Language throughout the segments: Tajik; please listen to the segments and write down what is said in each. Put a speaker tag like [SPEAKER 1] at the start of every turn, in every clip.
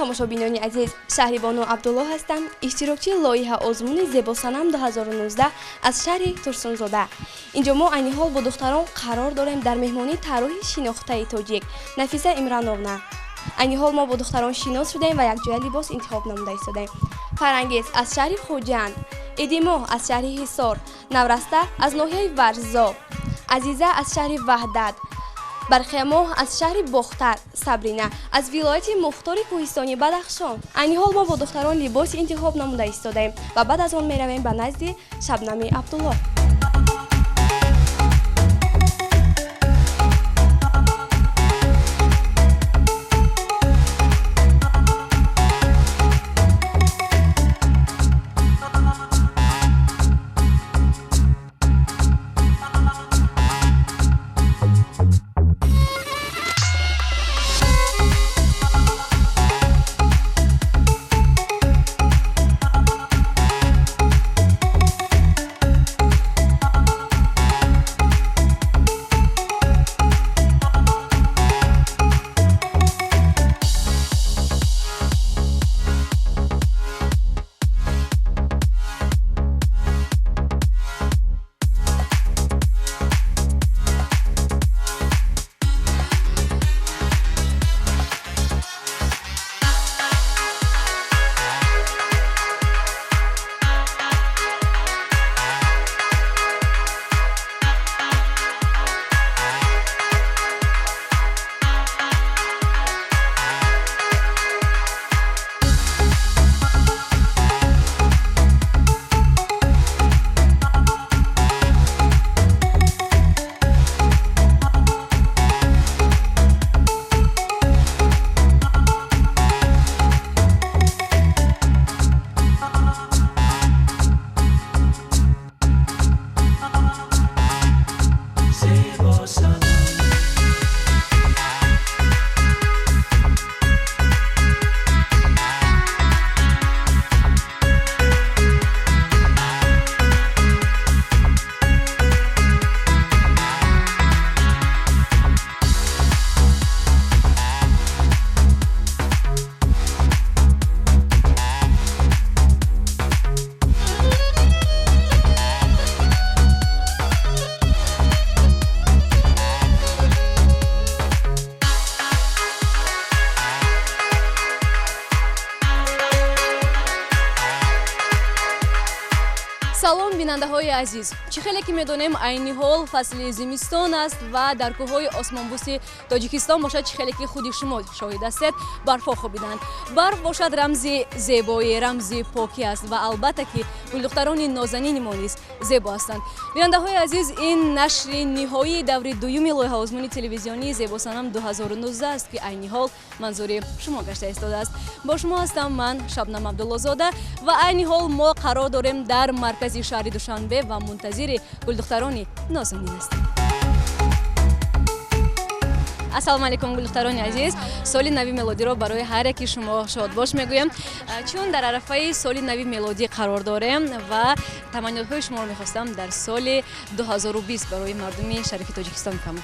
[SPEAKER 1] Тамошобинони азиз, Шаҳрибону Абдулло ҳастам, иштирокчии лоиҳа озмуни Зебосанам 2019 аз шаҳри Турсунзода. Инҷо мо айни ҳол бо духтарон қарор дорем дар меҳмонии тарроҳи шинохтаи тоҷик Нафиса Имрановна. Айни ҳол мо бо духтарон шинос шудаем ва якҷоя либос интихоб намуда истодаем. Фарангиз аз шаҳри Хуҷанд, Эдимоҳ аз шаҳри Ҳисор, Навраста аз ноҳияи Варзоб, Азиза аз шаҳри Ваҳдат, Барқиямоҳ аз шаҳри Бохтар, Сабрина аз вилояти мухтори кӯҳистони Бадахшон. Айни ҳол мо бо духтарон либос интихоб намуда истодаем ва баъд аз он меравем ба назди Шабнами Абдулло.
[SPEAKER 2] Салом, бинандаҳои азиз. Чӣ хеле ки медонем, айни ҳол фасли зимистон аст ва дар кӯҳҳои осмонбӯси Тоҷикистон бошад, чӣ хеле ки худи шумо шоҳид ҳастед, барфҳо хобиданд. Барф бошад рамзи зебоӣ, рамзи покӣ аст ва албатта ки гулдухтарони нозанини мо низ зебо ҳастанд. Бинандаҳои азиз, ин нашри ниҳоии даври дуюми лоиҳаозмуни телевизионии Зебосанам 2019 аст, ки айни ҳол манзури шумо гашта истодааст. Бо шумо ҳастам ман, Шабнам Абдуллозода, ва айни ҳол мо қарор дорем дар маркази шаҳри Душанбе ва мунтазири гулдухтарони нозанин ҳастем. Ассалому алайкум, гулдухтарони азиз. Соли нави мелодиро барои ҳар яки шумо шодбош мегӯям, чун дар арафаи соли нави мелодӣ қарор дорем ва таманниётҳои шуморо мехостам дар соли 2020 барои мардуми шарифи Тоҷикистон бифаҳмам.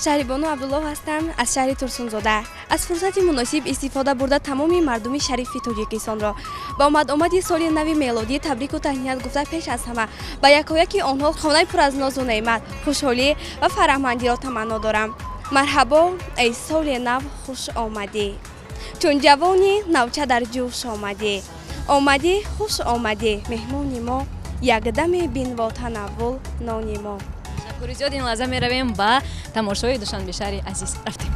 [SPEAKER 1] Шаҳрибону Абдулло ҳастам аз шаҳри Турсунзода. Аз фурсати муносиб истифода бурда, тамоми мардуми шарифи Тоҷикистонро ба омад-омади соли нави мелодӣ табрику таҳният гуфта, пеш аз ҳама ба якояки онҳо хонаи пур аз нозу неъмат, хушҳолӣ ва фараҳмандиро таманно дорам. Марҳабо, эй соли нав, хуш омадӣ, чун ҷавони навча дар ҷӯш омадӣ. Омадӣ, хуш омадӣ, меҳмони мо, якдаме бинво танаввул нони мо.
[SPEAKER 2] Ташаккури зиёд. Ин лаҳза меравем ба тамошои Душанбе, шаҳри азиз. Рафтем.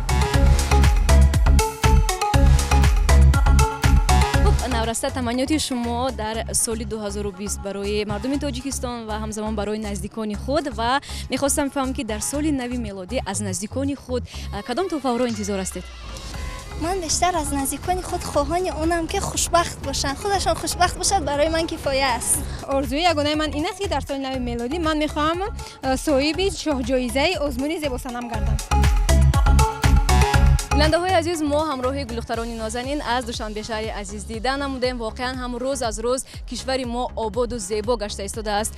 [SPEAKER 2] Хуб, Навраста, таманниёти шумо дар соли 2020 барои мардуми Тоҷикистон ва ҳамзамон барои наздикони худ, ва мехостам бифаҳмам, ки дар соли нави мелодӣ аз наздикони худ кадом тӯҳфаҳоро интизор ҳастед?
[SPEAKER 3] Ман бештар аз наздикони худ хоҳони онам, ки хушбахт бошанд. Худашон хушбахт бошад, барои ман кифоя аст.
[SPEAKER 4] Орзуи ягонаи ман ин аст, ки дар соли нави мелодӣ ман мехоҳам соҳиби шоҳҷоизаи озмуни Зебосанам гардам.
[SPEAKER 2] Бинандаҳои азиз, мо ҳамроҳи гулдухтарони нозанин аз Душанбе шаҳри азиз дида намудем. Воқеан ҳам рӯз аз рӯз кишвари мо ободу зебо гашта истодааст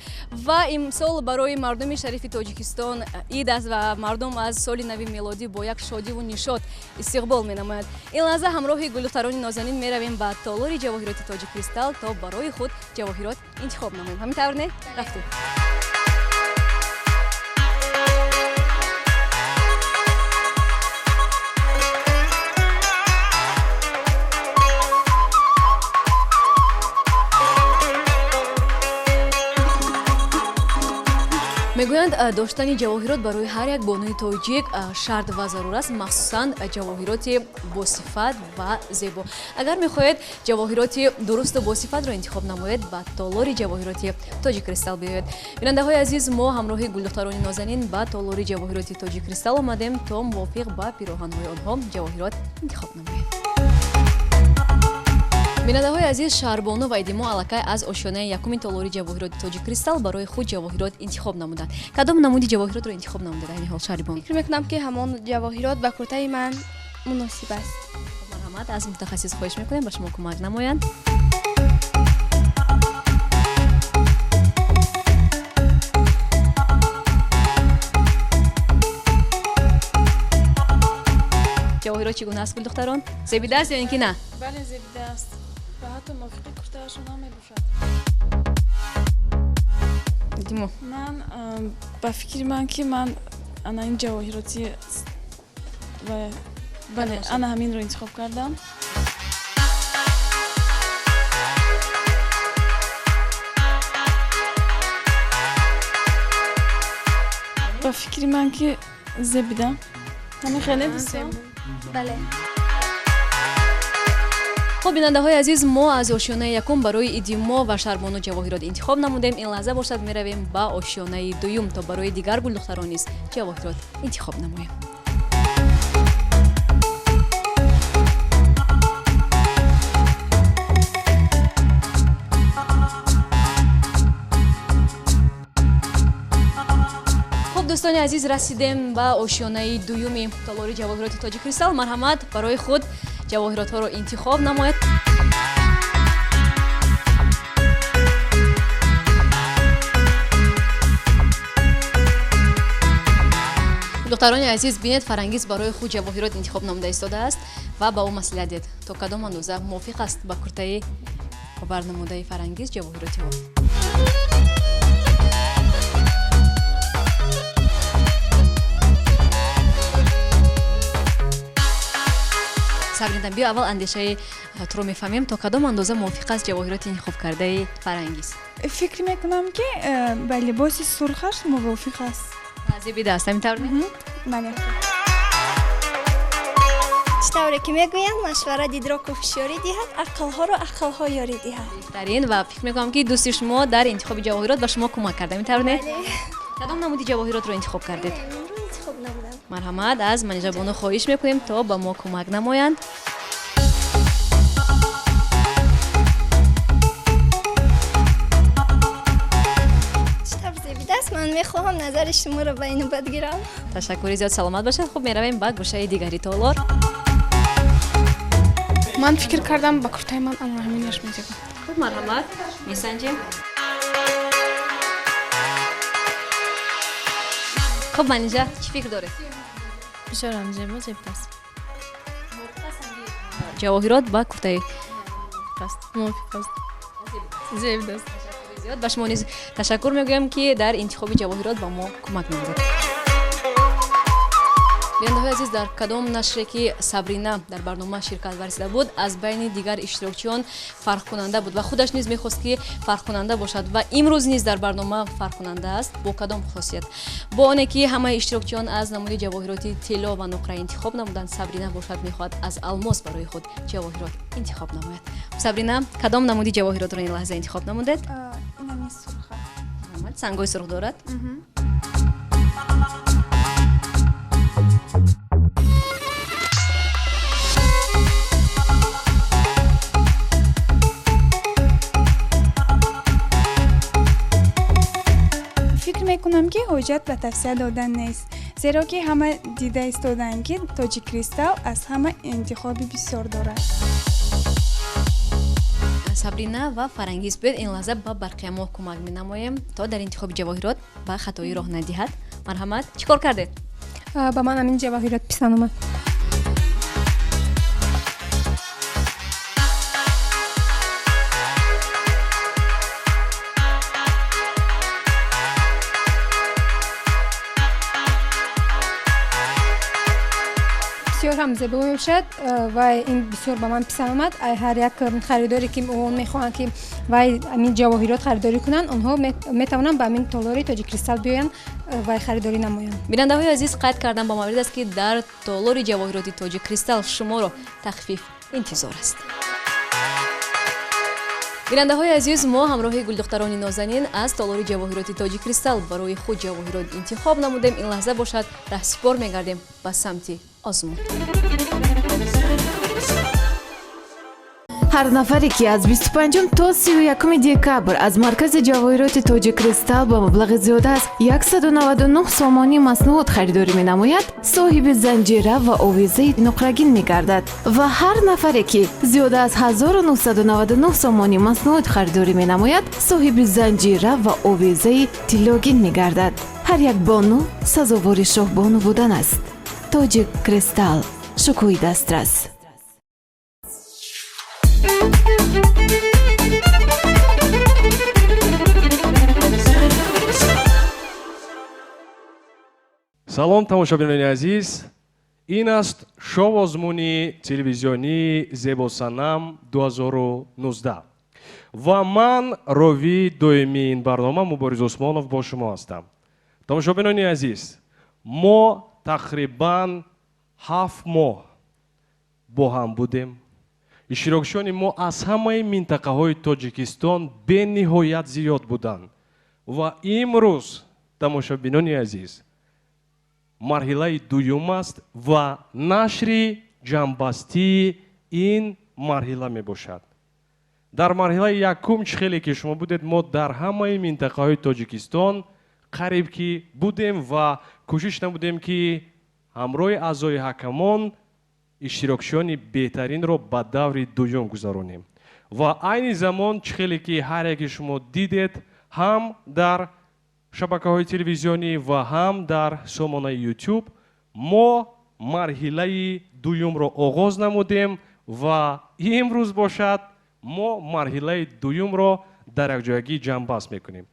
[SPEAKER 2] ва имсол барои мардуми шарифи Тоҷикистон ид аст ва мардум аз соли нави мелодӣ бо як шодиву нишот истиқбол менамояд. Ин лаҳза ҳамроҳи гулдухтарони нозанин меравем ба толори ҷавоҳироти Тоҷиккристал, то барои худ ҷавоҳирот интихоб намоем. Ҳамин тавр, не? Рафтем. Мегӯянд, доштани ҷавоҳирот барои ҳар як бонуи тоҷик шарт ва зарур аст, махсусан ҷавоҳироти босифат ва зебо. Агар мехоҳед ҷавоҳироти дурусту босифатро интихоб намоед, ба толори ҷавоҳироти Тоҷиккристал биёед. Бинандаҳои азиз, мо ҳамроҳи гулдухтарони нозанин ба толори ҷавоҳироти Тоҷиккристал омадем, то мувофиқ ба пироҳанҳои онҳо ҷавоҳирот интихоб намоем. Бинандаҳои азиз, Шаҳрбону ва Идимо аллакай аз ошёнаи якуми толори ҷавоҳироти Тоҷиккристал барои худ ҷавоҳирот интихоб намуданд. Кадом намуди ҷавоҳиротро интихоб намудед айни ҳол, Шаҳрбону?
[SPEAKER 1] Фикр мекунам, ки ҳамон ҷавоҳирот ба куртаи ман муносиб аст.
[SPEAKER 2] Марҳамат, аз мутахассис хоҳиш мекунем, ба шумо кӯмак намоянд. Ҷавоҳирот чӣ гуна аст, гулдухтарон? Зебида аст ё ин ки на?
[SPEAKER 5] Бале, зебида аст ва ҳатто мувофиқи куртаашон ҳам мебошад.
[SPEAKER 2] Димо.
[SPEAKER 5] Ман ба фикри ман, ки ман ана ин ҷавоҳироти бале, ана ҳаминро интихоб кардам. Ба фикри ман, ки зебида. Ҳамин хеле дӯстон?
[SPEAKER 1] Бале.
[SPEAKER 2] Хуб, бинандаҳои азиз, мо аз ошёнаи якум барои Идимо ва Шаҳрбону ҷавоҳирот интихоб намудем. Ин лаҳза бошад, меравем ба ошёнаи дуюм, то барои дигар гулдухтарон низ ҷавоҳирот интихоб намоем. Хуб, дӯстони азиз, расидем ба ошёнаи дуюми толори ҷавоҳироти Тоҷиккристал. Марҳамат, барои худ ҷавоҳиротҳоро интихоб намоед. Духтарони азиз, бинед, Фарангиз барои худ ҷавоҳирот интихоб намуда истодааст ва ба ӯ маслиҳат дед, то кадом андоза мувофиқ аст ба куртаи барнамудаи Фарангиз ҷавоҳироти ӯ. Сабрина, биё, аввал андешаи туро мефаҳмем, то кадом андоза мувофиқ аст ҷавоҳироти интихобкардаи Фарангиз?
[SPEAKER 6] Фикр мекунам, ки ба либоси сурхаш мувофиқ аст.
[SPEAKER 2] Зебида аст, ҳамин тавр, не?
[SPEAKER 6] Бале.
[SPEAKER 3] Чӣ тавре ки мегӯянд, машварат идроку ҳушёрӣ диҳад, ақлҳоро ақлҳо ёрӣ диҳад.
[SPEAKER 2] Беҳтарин, ва фикр мекунам, ки дӯсти шумо дар интихоби ҷавоҳирот ба шумо кӯмак кард, ҳамин тавр, не? Кадом намуди ҷавоҳиротро интихоб кардед?
[SPEAKER 3] Интихоб намудам.
[SPEAKER 2] Марҳамат, аз Манижабону хоҳиш мекунем, то ба мо кӯмак намоянд.
[SPEAKER 3] Чӣ тавр зебида аст, ман мехоҳам назари шуморо ба ин навбат гирам.
[SPEAKER 2] Ташаккури зиёд, саломат бошед. Хуб, меравем ба гӯшаи дигари толор.
[SPEAKER 7] Ман фикр кардам, ба куртаи ман ана ҳаминаш мезебад.
[SPEAKER 2] Хуб, марҳамат, месанҷем. Хуб, Манижа, чӣ фикр доред?
[SPEAKER 5] Бисёрам зебо, зебида аст.
[SPEAKER 2] Ҷавоҳирот ба куртаи
[SPEAKER 5] мувофиқ аст, зебида аст.
[SPEAKER 2] Зиёд ба шумо низ ташаккур мегӯям, ки дар интихоби ҷавоҳирот ба мо кӯмак намудед. Бинандаҳои азиз, дар кадом нашре ки Сабрина дар барнома ширкат варзида буд, аз байни дигар иштирокчиён фарқкунанда буд ва худаш низ мехост, ки фарқкунанда бошад, ва имрӯз низ дар барнома фарқкунанда аст. Бо кадом хосият? Бо оне ки ҳамаи иштирокчиён аз намуди ҷавоҳироти тилло ва нуқра интихоб намуданд, Сабрина бошад, мехоҳад аз алмос барои худ ҷавоҳирот интихоб намояд. Сабрина, кадом намуди ҷавоҳиротро ин лаҳза интихоб намудед?
[SPEAKER 6] Инами сурха.
[SPEAKER 2] Сангҳои сурх дорад.
[SPEAKER 6] Фикр мекунам, ки ҳоҷат ба тавсия додан нест. Зеро ки ҳама дида истодаанд, ки Тоҷик Кристалл аз ҳама интихоби бисёр дорад.
[SPEAKER 2] Сабрина ва Фарангиз, биёед ин лаҳза ба Барқиямоҳ кӯмак менамоем, то дар интихоби ҷавоҳирот ба хатоӣ роҳ надиҳад. Марҳамат, чӣ кор кардед?
[SPEAKER 4] Ба ман ҳамин ҷавоҳирот писанд омад. Бисёр ҳам зебо мебошад ва ин бисёр ба ман писанд омад. Ҳар як харидоре ки он мехоҳанд, ки вай ҳамин ҷавоҳирот харидорӣ кунанд, онҳо метавонанд ба ҳамин толори Тоҷик Кристалл биёянд ва харидорӣ намоянд.
[SPEAKER 2] Бинандаҳои азиз, қайд кардан ба маврид аст, ки дар толори ҷавоҳироти Тоҷик Кристалл шуморо тахфиф интизор аст. Бинандаҳои азиз, мо ҳамроҳи гулдухтарони нозанин аз толори ҷавоҳироти Тоҷик Кристалл барои худ ҷавоҳирот интихоб намудем. Ин лаҳза бошад, раҳсипор мегардем ба самти озмун.
[SPEAKER 8] Ҳар нафаре, ки аз 25 то 31 декабр аз маркази ҷавоҳироти Тоҷик Кристалл ба маблағи зиёда аз 199 сомонӣ маснуот харидорӣ менамояд, соҳиби занҷира ва овезаи нуқрагин мегардад ва ҳар нафаре, ки зиёда аз 1999 сомонӣ маснуот харидорӣ менамояд, соҳиби занҷира ва овезаи тиллогин мегардад. Ҳар як бону сазовори шоҳбону будан аст. Тоҷик Кристалл, шукӯҳи дастрас.
[SPEAKER 9] Салом, тамошобинони азиз, ин аст шоу озмуни телевизионии Зебосанам 2019 ва ман, ровии доимии ин барнома, Мубориз Усмонов, бо шумо ҳастам. Тамошобинони азиз, мо тақрибан 7 моҳ бо ҳам будем. Иштирокчиёни мо аз ҳамаи минтақаҳои Тоҷикистон бениҳоят зиёд буданд ва имрӯз, тамошобинони азиз, марҳилаи дуюм аст ва нашри ҷамъбастии ин марҳила мебошад. Дар марҳилаи якум, чӣ хеле ки шумо будед, мо дар ҳамаи минтақаҳои Тоҷикистон қариб ки будем ва кӯшиш намудем, ки ҳамроҳи аъзои ҳакамон иштирокчиёни беҳтаринро ба даври дуюм гузаронем. Ва айни замон, чӣ хеле ки ҳар яке шумо дидед, ҳам дар шабакаҳои телевизионӣ ва ҳам дар сомонаи YouTube, мо марҳилаи дуюмро оғоз намудем ва имрӯз бошад, мо марҳилаи дуюмро дар якҷоягӣ ҷамъбаст мекунем.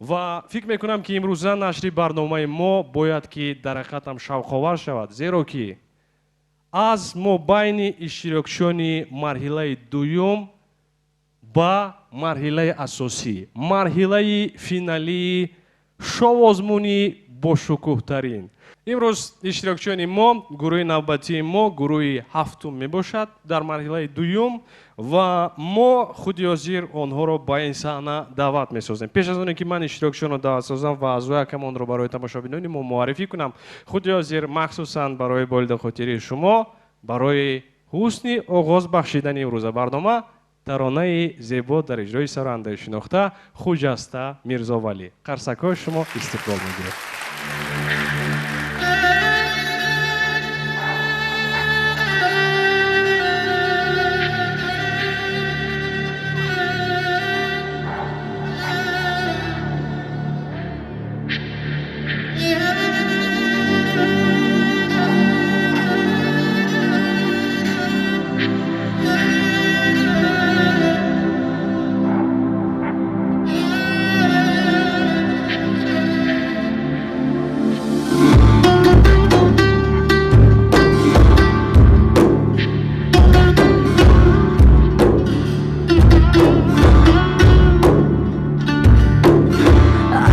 [SPEAKER 9] Ва фикр мекунам, ки имрӯза нашри барномаи мо бояд ки дар ҳақиқатам шавқовар шавад, зеро ки аз мобайни иштирокчиёни марҳилаи дуюм ба марҳилаи асосӣ, марҳилаи финалии шоу-озмуни бошукӯҳтарин, имрӯз иштирокчиёни мо, гурӯҳи навбатии мо гурӯҳи ҳафтум мебошад дар марҳилаи дуюм ва мо худи ҳозир онҳоро ба ин саҳна даъват месозем. Пеш аз оне ки ман иштирокчиёнро даъват созам ва аъзои ҳакамонро барои тамошобинони мо муаррифӣ кунам, худи ҳозир махсусан барои болидахотирии шумо, барои ҳусни оғоз бахшидани имрӯза барнома, таронаи зебо дар иҷрои сарояндаи шинохта Хуҷаста Мирзовалӣ. Қарсакҳои шумо истиқбол мегирад.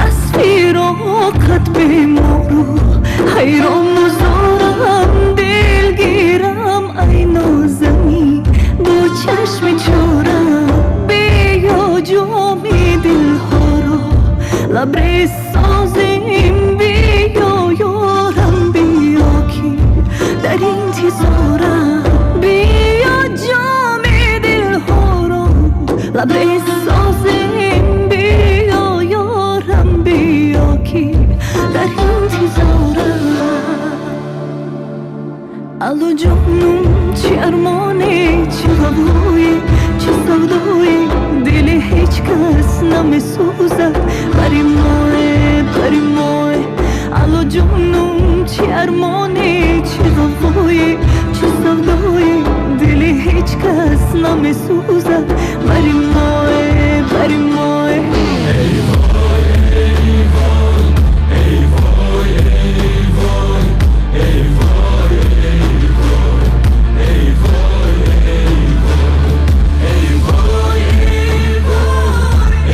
[SPEAKER 10] Аз фироқат бемору ҳайрону зорам, дилгирам, ай нозанин, бо чашми чорам. Биё, ҷоми дилҳоро лабрез созем, биё, ёрам, биё, ки дар интизорам. Биё, ҷоми дилҳоро лабрез созем, биё, ёрам, биё, ки дар интизорам. Алло ҷонум, чӣ армоне, чӣ ҳавое, чӣ савдое, дили ҳеҷ кас намесӯзад бари мое, бари мое. Алло ҷонум, чӣ армоне, чӣ ҳавое, чӣ савдое, дили ҳеҷ кас намесӯзад бари мое, бари мое.
[SPEAKER 11] Эй вой, эй вой, эй вой, эй вой, эй вой, эй вой, эй вой, эй вой, эй вой, эй вой,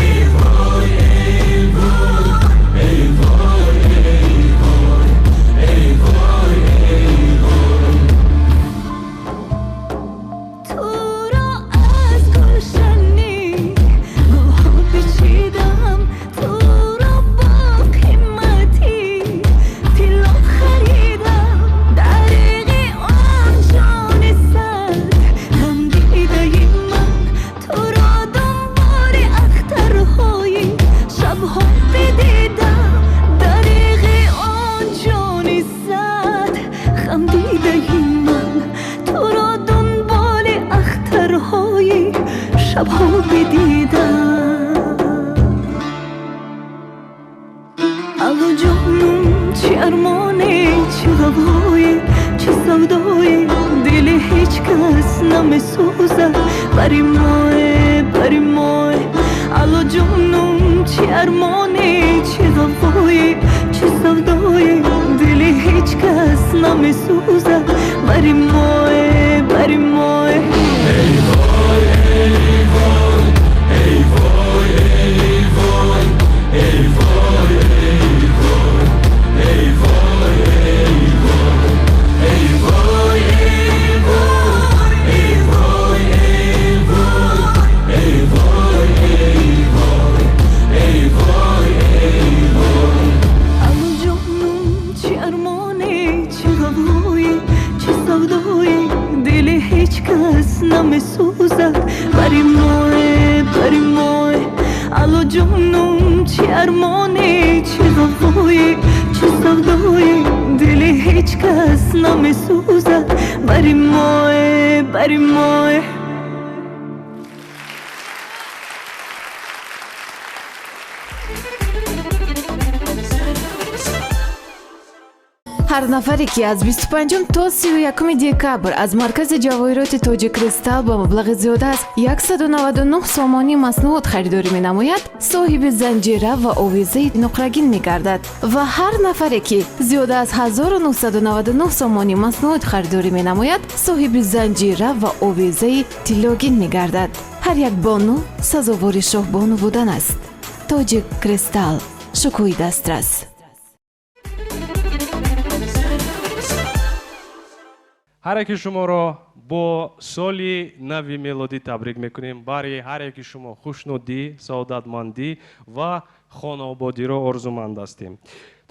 [SPEAKER 11] эй вой, эй вой, эй вой, эй вой, эй вой, эй вой.
[SPEAKER 10] Туро аз гулшани гулҳо печидам, туро бо қимати тилло харидам, дариғи он ҷони сад ғамдидаи ман, туро дунболи ахтарҳои шабҳо бидидам, дариғи он ҷони сад ғамдидаи ман, туро дунболи ахтарҳои шабҳо бидидам. Алло ҷонум, чӣ армоне, чӣ ҳавое, чӣ савдое, дили ҳеҷ кас намесӯзад бари мое, бари мое. Алло ҷонум, чӣ армоне, чӣ ҳавое, чӣ савдое, дили ҳеҷ кас намесӯзад бари мое, бари мое.
[SPEAKER 11] Эй вой, эй вой, эй вой, эй вой, эй вой, эй вой, эй вой, эй вой, эй вой, эй вой, эй вой, эй вой, эй вой, эй вой, эй вой, эй вой.
[SPEAKER 10] Алло ҷонум, чӣ армоне, чӣ ҳавое, чӣ савдое, дили ҳеҷ кас намесӯзад бари мое, бари мое. Алло ҷонум, чӣ армоне, чӣ ҳавое, чӣ савдое, дили ҳеҷ кас намесӯзад бари мое, бари мое.
[SPEAKER 8] Ҳар нафаре, ки аз 25 то 31 декабр аз маркази ҷавоҳироти Тоҷиккристал ба маблағи зиёда аз 199 сомонӣ маснуот харидорӣ менамояд, соҳиби занҷира ва овезаи нуқрагин мегардад ва ҳар нафаре, ки зиёда аз 1999 сомонӣ маснуот харидорӣ менамояд, соҳиби занҷира ва овезаи тиллогин мегардад. Ҳар як бону сазовори шоҳбону будан аст. Тоҷик Кристалл, шукӯҳи дастрас.
[SPEAKER 9] Ҳар яки шуморо бо соли нави мелодӣ табрик мекунем. Барои ҳар яки шумо хушнудӣ, саодатмандӣ ва хонаободиро орзуманд ҳастем.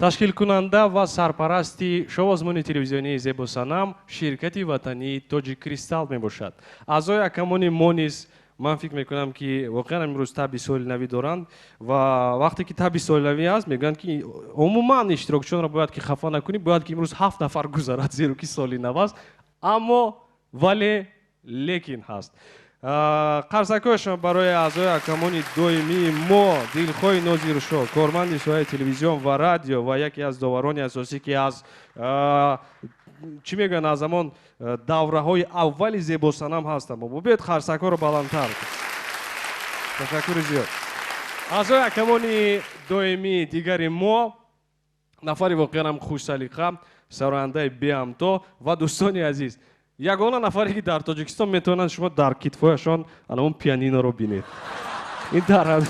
[SPEAKER 9] Ташкилкунанда ва сарпарасти шоу-озмуни телевизионии Зебосанам ширкати ватании Тоҷиккристал мебошад. Аъзои ҳакамони мо низ ман фикр мекунам, ки воқеан имрӯз таби соли навӣ доранд ва вақте ки таби соли навӣ аст, мегӯянд, ки умуман иштирокчиёнро бояд ки хафа накунӣ, бояд ки имрӯз 7 нафар гузарад, зеро ки соли нав аст. Аммо вале лекин ҳаст. Қарсакҳои шумо барои аъзои ҳакамони доимии мо Дилхоҳи Нозиршоҳ, корманди соҳаи телевизион ва радио ва яке аз доварони асосӣ, ки аз чӣ мегӯянд, аз ҳамон давраҳои аввали Зебосанам ҳастам. Биёед қарсакҳоро баландтар. Ташаккури зиёд. Аъзои ҳакамони доимии дигари мо нафари воқеан ҳам хушсалиқа, сарояндаи беҳамто ва дӯстони азиз, ягона нафаре, ки дар Тоҷикистон метавонанд шумо дар китфояшон ана он пианиноро бинед. Ин дар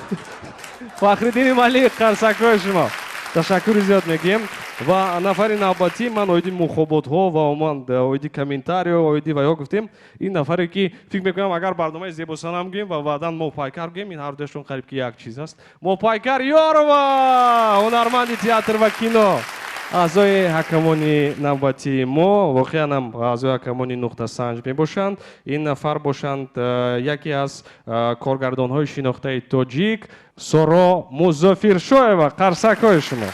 [SPEAKER 9] Фахриддини Малик, қарсакҳои шумо. Ташаккури зиёд мегӯем. Ва нафари навбатӣ, ман оиди мухоботҳо ва умуман оиди комментарио, оиди ваё гуфтем, ин нафаре, ки фикр мекунам, агар барномаи Зебосанам гӯем ва баъдан Моҳпайкар гӯем, ин ҳардуяшон қариб ки як чиз аст. Моҳпайкар Ёрова, ҳунарманди театр ва кино, аъзои ҳакамони навбатии мо, воқеан ҳам аъзои ҳакамони нуқтасанҷ мебошанд. Ин нафар бошанд яке аз коргардонҳои шинохтаи тоҷик Соро Музофиршоева, қарсакҳои шумо.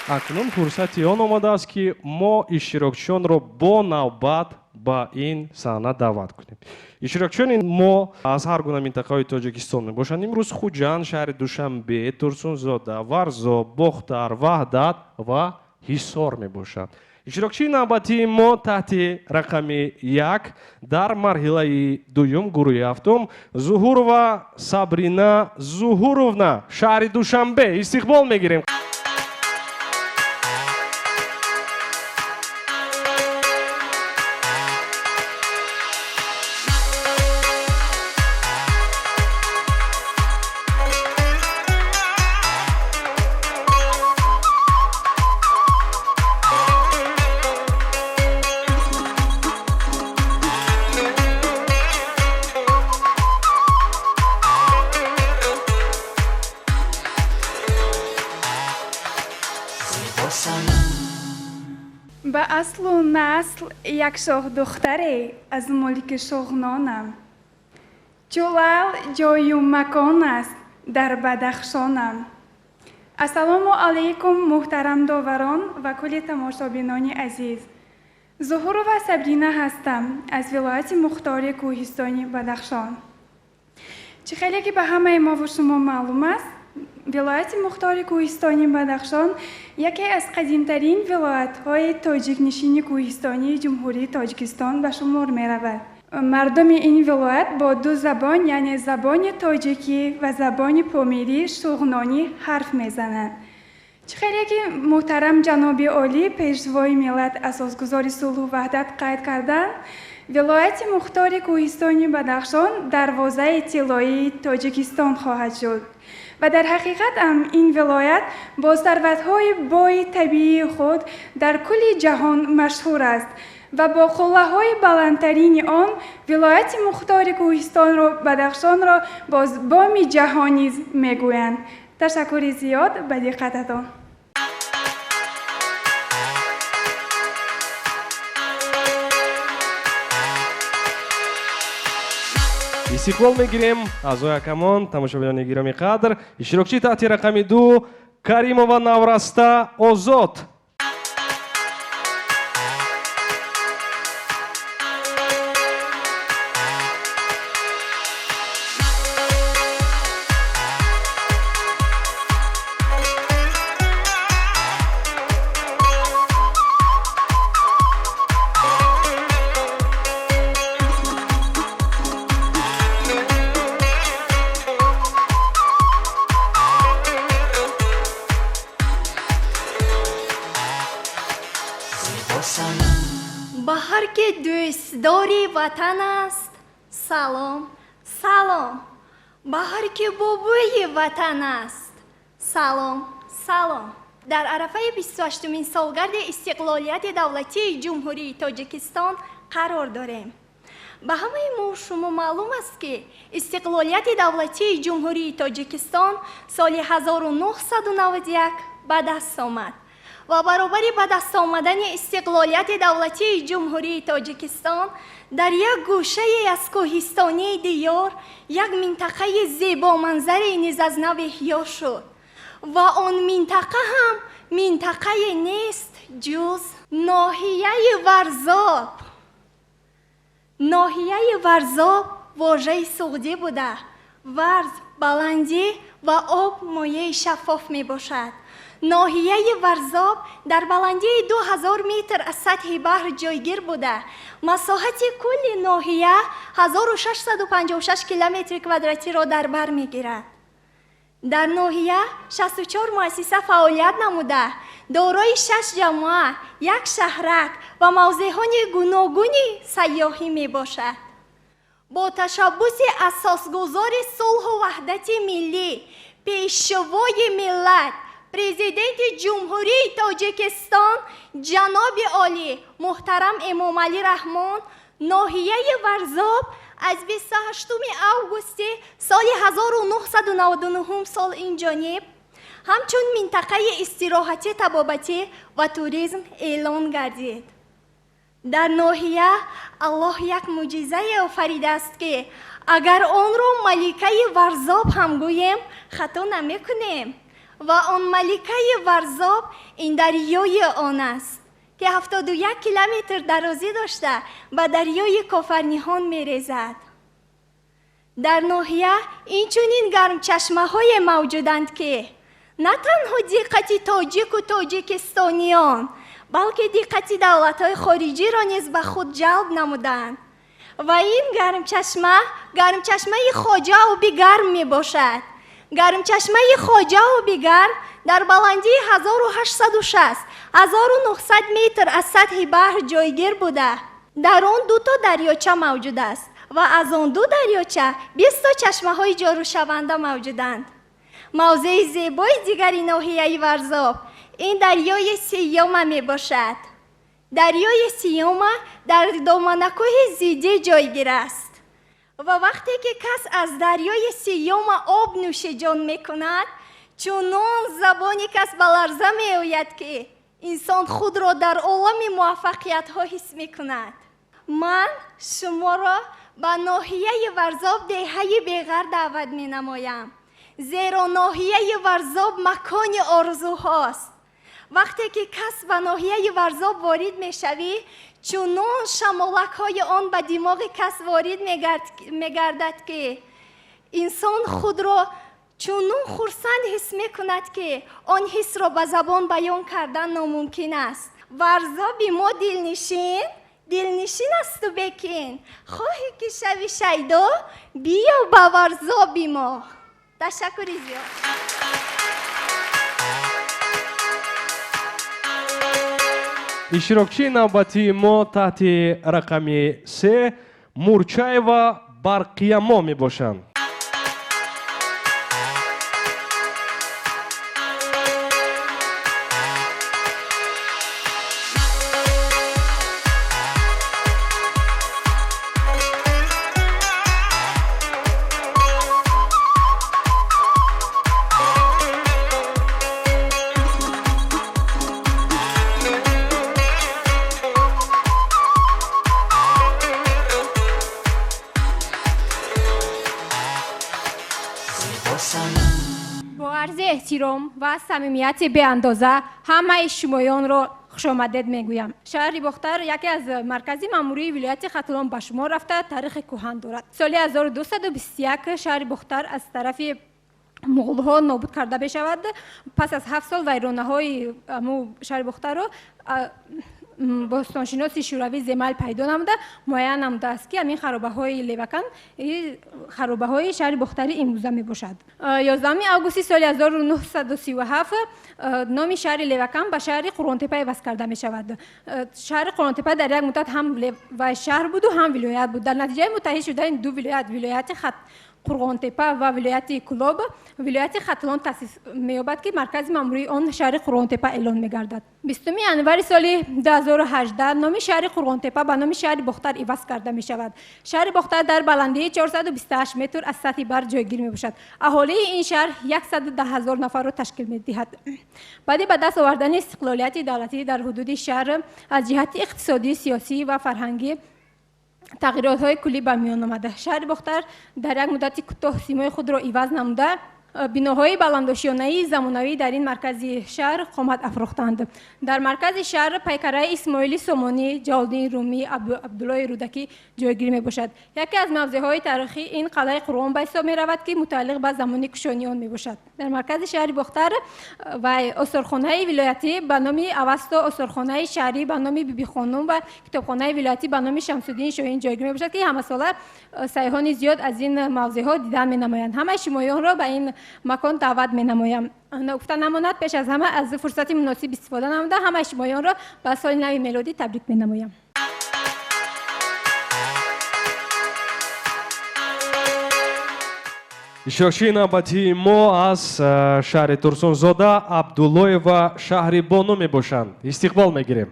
[SPEAKER 9] Акнун фурсати он омадааст, ки мо иштирокчиёнро бо навбат ба ин саҳна даъват кунем. Иштирокчиёни мо аз ҳар гуна минтақаҳои Тоҷикистон мебошанд. Имрӯз Хуҷанд, шаҳри Душанбе, Турсунзода, Варзоб, Бохтар, Ваҳдат ва Ҳисор мебошанд. Иштирокчии навбатии мо таҳти рақами 1 дар марҳилаи дуюм, гурӯҳи ҳафтум, Зуҳурова Сабрина Зуҳуровна, шаҳри Душанбе. Истиқбол мегирем.
[SPEAKER 6] Ба аслу насл як шоҳдухтаре аз мулки Шуғнонам. Чу лаъл ҷою макон аст дар Бадахшонам. Ассалому алайкум, муҳтарам доварон ва кулли тамошобинони азиз. Зуҳурова Сабрина ҳастам аз вилояти мухтори кӯҳистони Бадахшон. Чӣ хеле ки ба ҳамаи мову шумо маълум аст, вилояти мухтори кӯҳистони Бадахшон яке аз қадимтарин вилоятҳои тоҷикнишини кӯҳистонии Ҷумҳурии Тоҷикистон ба шумор меравад. Мардуми ин вилоят бо ду забон, яъне забони тоҷикӣ ва забони помирӣ шуғнонӣ ҳарф мезананд. Чӣ хеле ки муҳтарам ҷаноби олӣ, пешвои миллат, асосгузори сулҳу ваҳдат қайд карданд, вилояти мухтори кӯҳистони Бадахшон дарвозаи тиллоии Тоҷикистон хоҳад шуд. Ва дар ҳақиқат ҳам ин вилоят бо сарватҳои бои табиии худ дар кулли ҷаҳон машҳур аст ва бо қуллаҳои баландтарини он вилояти мухтори кӯҳистонро Бадахшонро боз боми ҷаҳон низ мегӯянд. Ташаккури зиёд ба диққататон.
[SPEAKER 9] Истиқбол мегирем аъзои ҳакамон, тамошобинони гиромӣ қадр. Иштирокчии таҳти рақами 2 Каримова Навраста Озод.
[SPEAKER 3] Ба ҳар ки дӯстдори ватан аст, салом, салом. Ба ҳар ки бобои ватан аст, салом, салом. Дар арафаи 28-умин солгарди истиқлолияти давлатии Ҷумҳурии Тоҷикистон қарор дорем. Ба ҳамаи мо шумо маълум аст, ки истиқлолияти давлатии Ҷумҳурии Тоҷикистон соли 1991 ба даст омад ва баробари ба даст омадани истиқлолияти давлатии Ҷумҳурии Тоҷикистон дар як гӯшае аз кӯҳистонии диёр як минтақаи зебоманзаре низ аз нав эҳё шуд ва он минтақа ҳам минтақае нест ҷуз ноҳияи Варзоб. Ноҳияи Варзоб вожаи суғдӣ буда, варз баландӣ ва об мояи шаффоф мебошад. Ноҳияи Варзоб дар баландии 2000 метр аз сатҳи баҳр ҷойгир буда, масоҳати кулли ноҳия 1656 километри квадратиро дар бар мегирад. Дар ноҳия 64 муассиса фаъолият намуда, дорои 6 ҷамоа, як шаҳрак ва мавзеъҳои гуногуни сайёҳӣ мебошад. Бо ташаббуси асосгузори сулҳу ваҳдати миллӣ, пешвои миллат, президенти Ҷумҳурии Тоҷикистон ҷаноби олӣ муҳтарам Эмомалӣ Раҳмон, ноҳияи Варзоб аз 28 августи соли 1999 сол инҷониб ҳамчун минтақаи истироҳатӣ, табобатӣ ва туризм эълон гардид. Дар ноҳия Аллоҳ як мӯъҷизае офаридааст, ки агар онро маликаи Варзоб ҳам гӯем, хато намекунем. Ва он маликаи Варзоб ин дарёи он аст, ки 71 километр дарозӣ дошта ба дарёи Кофарниҳон мерезад. Дар ноҳия инчунин гармчашмаҳое мавҷуданд, ки на танҳо диққати тоҷику тоҷикистониён, балки диққати давлатҳои хориҷиро низ ба худ ҷалб намуданд. Ва ин гармчашма гармчашмаи Хоҷа Оби Гарм мебошад. Гармчашмаи Хоҷа Оби Гарм дар баландии 1860 1900 метр аз сатҳи баҳр ҷойгир буда, дар он дуто дарёча мавҷуд аст ва аз он ду дарёча 20 чашмаҳои ҷорушаванда мавҷуданд. Мавзеи зебои дигари ноҳияи Варзоб ин дарёи Сиёма мебошад. Дарёи Сиёма дар доманакӯҳи Зидӣ ҷойгир аст ва вақте ки кас аз дарёи Сиёма об нӯшиҷон мекунад, чунон забони кас ба ларза меояд, ки инсон худро дар олами муваффақиятҳо ҳис мекунад. Ман шуморо ба ноҳияи Варзоб, деҳаи Беғар даъват менамоям, зеро ноҳияи Варзоб макони орзуҳост. Вақте ки кас ба ноҳияи Варзоб ворид мешавӣ, чунон шамолакҳои он ба димоғи кас ворид мегардад, ки инсон худро чунон хурсанд ҳис мекунад, ки он ҳисро ба забон баён кардан номумкин аст. Варзоби мо дилнишин, дилнишин асту бекин. Хоҳӣ ки шави шайдо, биё ба Варзоби мо. Ташаккури зиёд.
[SPEAKER 9] Иштирокчии навбатии мо таҳти рақами 3 Мурчаева Барқиямо мебошанд.
[SPEAKER 4] Бо арзи эҳтиром ва самимияти беандоза ҳамаи шумоёнро хушомадед мегӯям. Шаҳри Бохтар яке аз маркази маъмурии вилояти Хатлон ба шумор рафта, таърихи кӯҳан дорад. Соли 1221 шаҳри Бохтар аз тарафи муғулҳо нобуд карда мешавад. Пас аз 7 сол вайронаҳои шаҳри Бохтарро бостоншиноси шӯравӣ Земал пайдо намуда, муайян намудааст, ки ҳамин харобаҳои Левакан харобаҳои шаҳри Бохтари имрӯза мебошад. 11 августи соли 1937 номи шаҳри Левакан ба шаҳри Қурғонтепа иваз карда мешавад. Шаҳри Қурғонтепа дар як муддат ҳам шаҳр буду, ҳам вилоят буд. Дар натиҷаи муттаҳид шудани ду вилоят, вилояти Қурғонтепа ва вилояти Кӯлоб, вилояти Хатлон таъсис меёбад, ки маркази маъмурии он шаҳри Қурғонтепа эълон мегардад. 20 январи соли 2018 номи шаҳри Қурғонтепа ба номи шаҳри Бохтар иваз карда мешавад. Шаҳри Бохтар дар баландии 428 метр аз сатҳи баҳр ҷойгир мебошад. Аҳолии ин шаҳр 110 ҳазор нафарро ташкил медиҳад. Баъди ба даст овардани истиқлолияти давлатӣ дар ҳудуди шаҳр аз ҷиҳати иқтисодӣ, сиёсӣ ва фарҳангӣ тағйиротҳои куллӣ ба миён омада. Шаҳри Бохтар дар як муддати кӯтоҳ симои худро иваз намуда, биноҳои баландошёнаи замонавӣ дар ин маркази шаҳр қомат афрохтанд. Дар маркази шаҳр пайкараи Исмоили Сомонӣ, Ҷалолиддини Румӣ, Абдуллои Рӯдакӣ ҷойгир мебошад. Яке аз мавзеъҳои таърихӣ ин қалъаи Қурғон ба ҳисоб меравад, ки мутааллиқ ба замони кушониён мебошад. Дар маркази шаҳри Бохтар ва осорхонаи вилоятӣ ба номи Авасто, осорхонаи шаҳрӣ ба номи Бибихонум ва китобхонаи вилоятӣ ба номи Шамсуддини Шоҳин ҷойгир мебошад, ки ҳамасола сайёҳони зиёд аз ин мавзеъҳо дидан менамоянд. Ҳамаи шумоёнро ба ин макон даъват менамоям. Ногуфта намонад, пеш аз ҳама аз фурсати муносиб истифода намуда ҳамаи шумоёнро ба соли нави мелодӣ табрик менамоям.
[SPEAKER 9] Иштирокчии навбатии мо аз шаҳри Турсунзода Абдуллоева Шаҳрибону мебошанд. Истиқбол мегирем.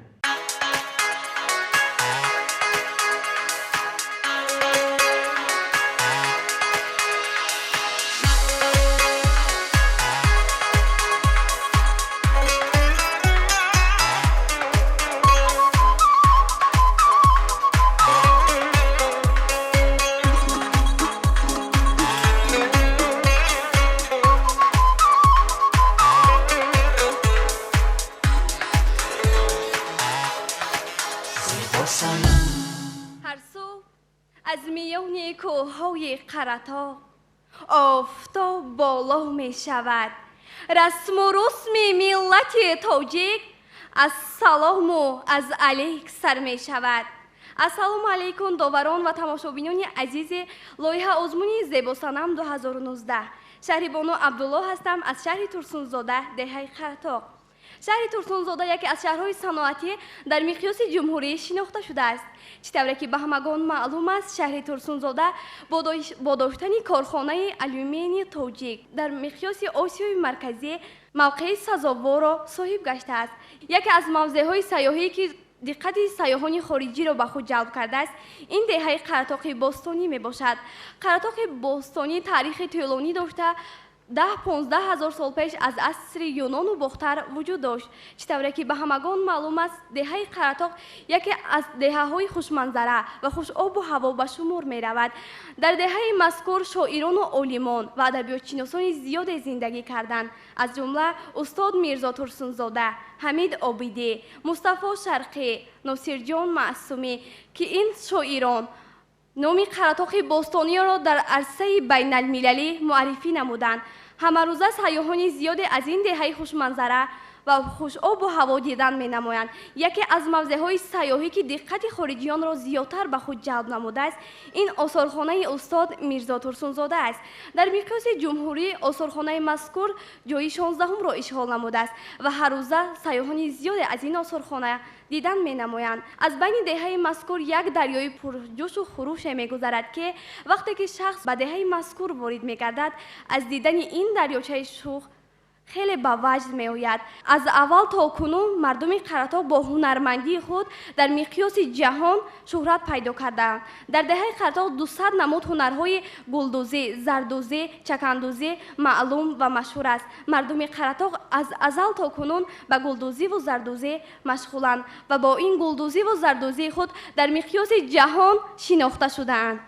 [SPEAKER 1] Миёни кӯҳҳои Қаратоғ офтоб боло мешавад. Расму русми миллати тоҷик аз салому аз алейк сар мешавад. Ассалому алайкум, доварон ва тамошобинони азизи лоиҳа озмуни Зебосанам 2019. Шаҳрибону Абдулло ҳастам аз шаҳри Турсунзода, деҳаи Қаратоғ. Шаҳри Турсунзода яке аз шаҳрҳои саноатӣ дар миқёси ҷумҳурӣ шинохта шудааст. Чӣ тавре ки ба ҳамагон маълум аст, шаҳри Турсунзода бо доштани корхонаи алюминии тоҷик дар миқёси Осиёи Марказӣ мавқеи сазоворро соҳиб гаштааст. Яке аз мавзеъҳои сайёҳӣ, ки диққати сайёҳони хориҷиро ба худ ҷалб кардааст, ин деҳаи Қаратоқи бостонӣ мебошад. Қаратоқи бостонӣ таърихи тӯлонӣ дошта, 10-15 ҳазор сол пеш аз асри Юнону Бохтар вуҷуд дошт. Чӣ тавре ки ба ҳамагон маълум аст, деҳаи Қаратоқ яке аз деҳаҳои хушманзара ва хушобу ҳаво ба шумор меравад. Дар деҳаи мазкур шоирону олимон ва адабиётшиносони зиёде зиндагӣ карданд, аз ҷумла устод Мирзо Турсунзода, Ҳамид Обидӣ, Мустафо Шарқӣ, Носирҷон Маъсумӣ, ки ин шоирон номи Қаратоқи бостониро дар арсаи байналмилалӣ муаррифӣ намуданд. Ҳамарӯза сайёҳони зиёде аз ин деҳаи хушманзара ва хушобу ҳаво дидан менамоянд. Яке аз мавзеъҳои сайёҳӣ, ки диққати хориҷиёнро зиёдтар ба худ ҷалб намудааст, ин осорхонаи устод Мирзо Турсунзода аст. Дар миқёси ҷумҳурӣ осорхонаи мазкур ҷои 16-умро ишғол намудааст ва ҳаррӯза сайёҳони зиёде аз ин осорхона дидан менамоянд. Аз байни деҳаи мазкур як дарёи пурҷӯшу хуруше мегузарад, ки вақте ки шахс ба деҳаи мазкур ворид мегардад, аз дидани ин дарёчаи шух хеле ба ваҷд меояд. Аз аввал то кунун мардуми Қаратоғ бо ҳунармандии худ дар миқёси ҷаҳон шӯҳрат пайдо кардаанд. Дар деҳаи Қаратоғ 200 намуд ҳунарҳои гулдӯзӣ, зардӯзӣ, чакандӯзӣ маълум ва машҳур аст. Мардуми Қаратоғ аз азал то кунун ба гулдӯзиву зардӯзӣ машғуланд ва бо ин гулдӯзиву зардӯзии худ дар миқёси ҷаҳон шинохта шудаанд.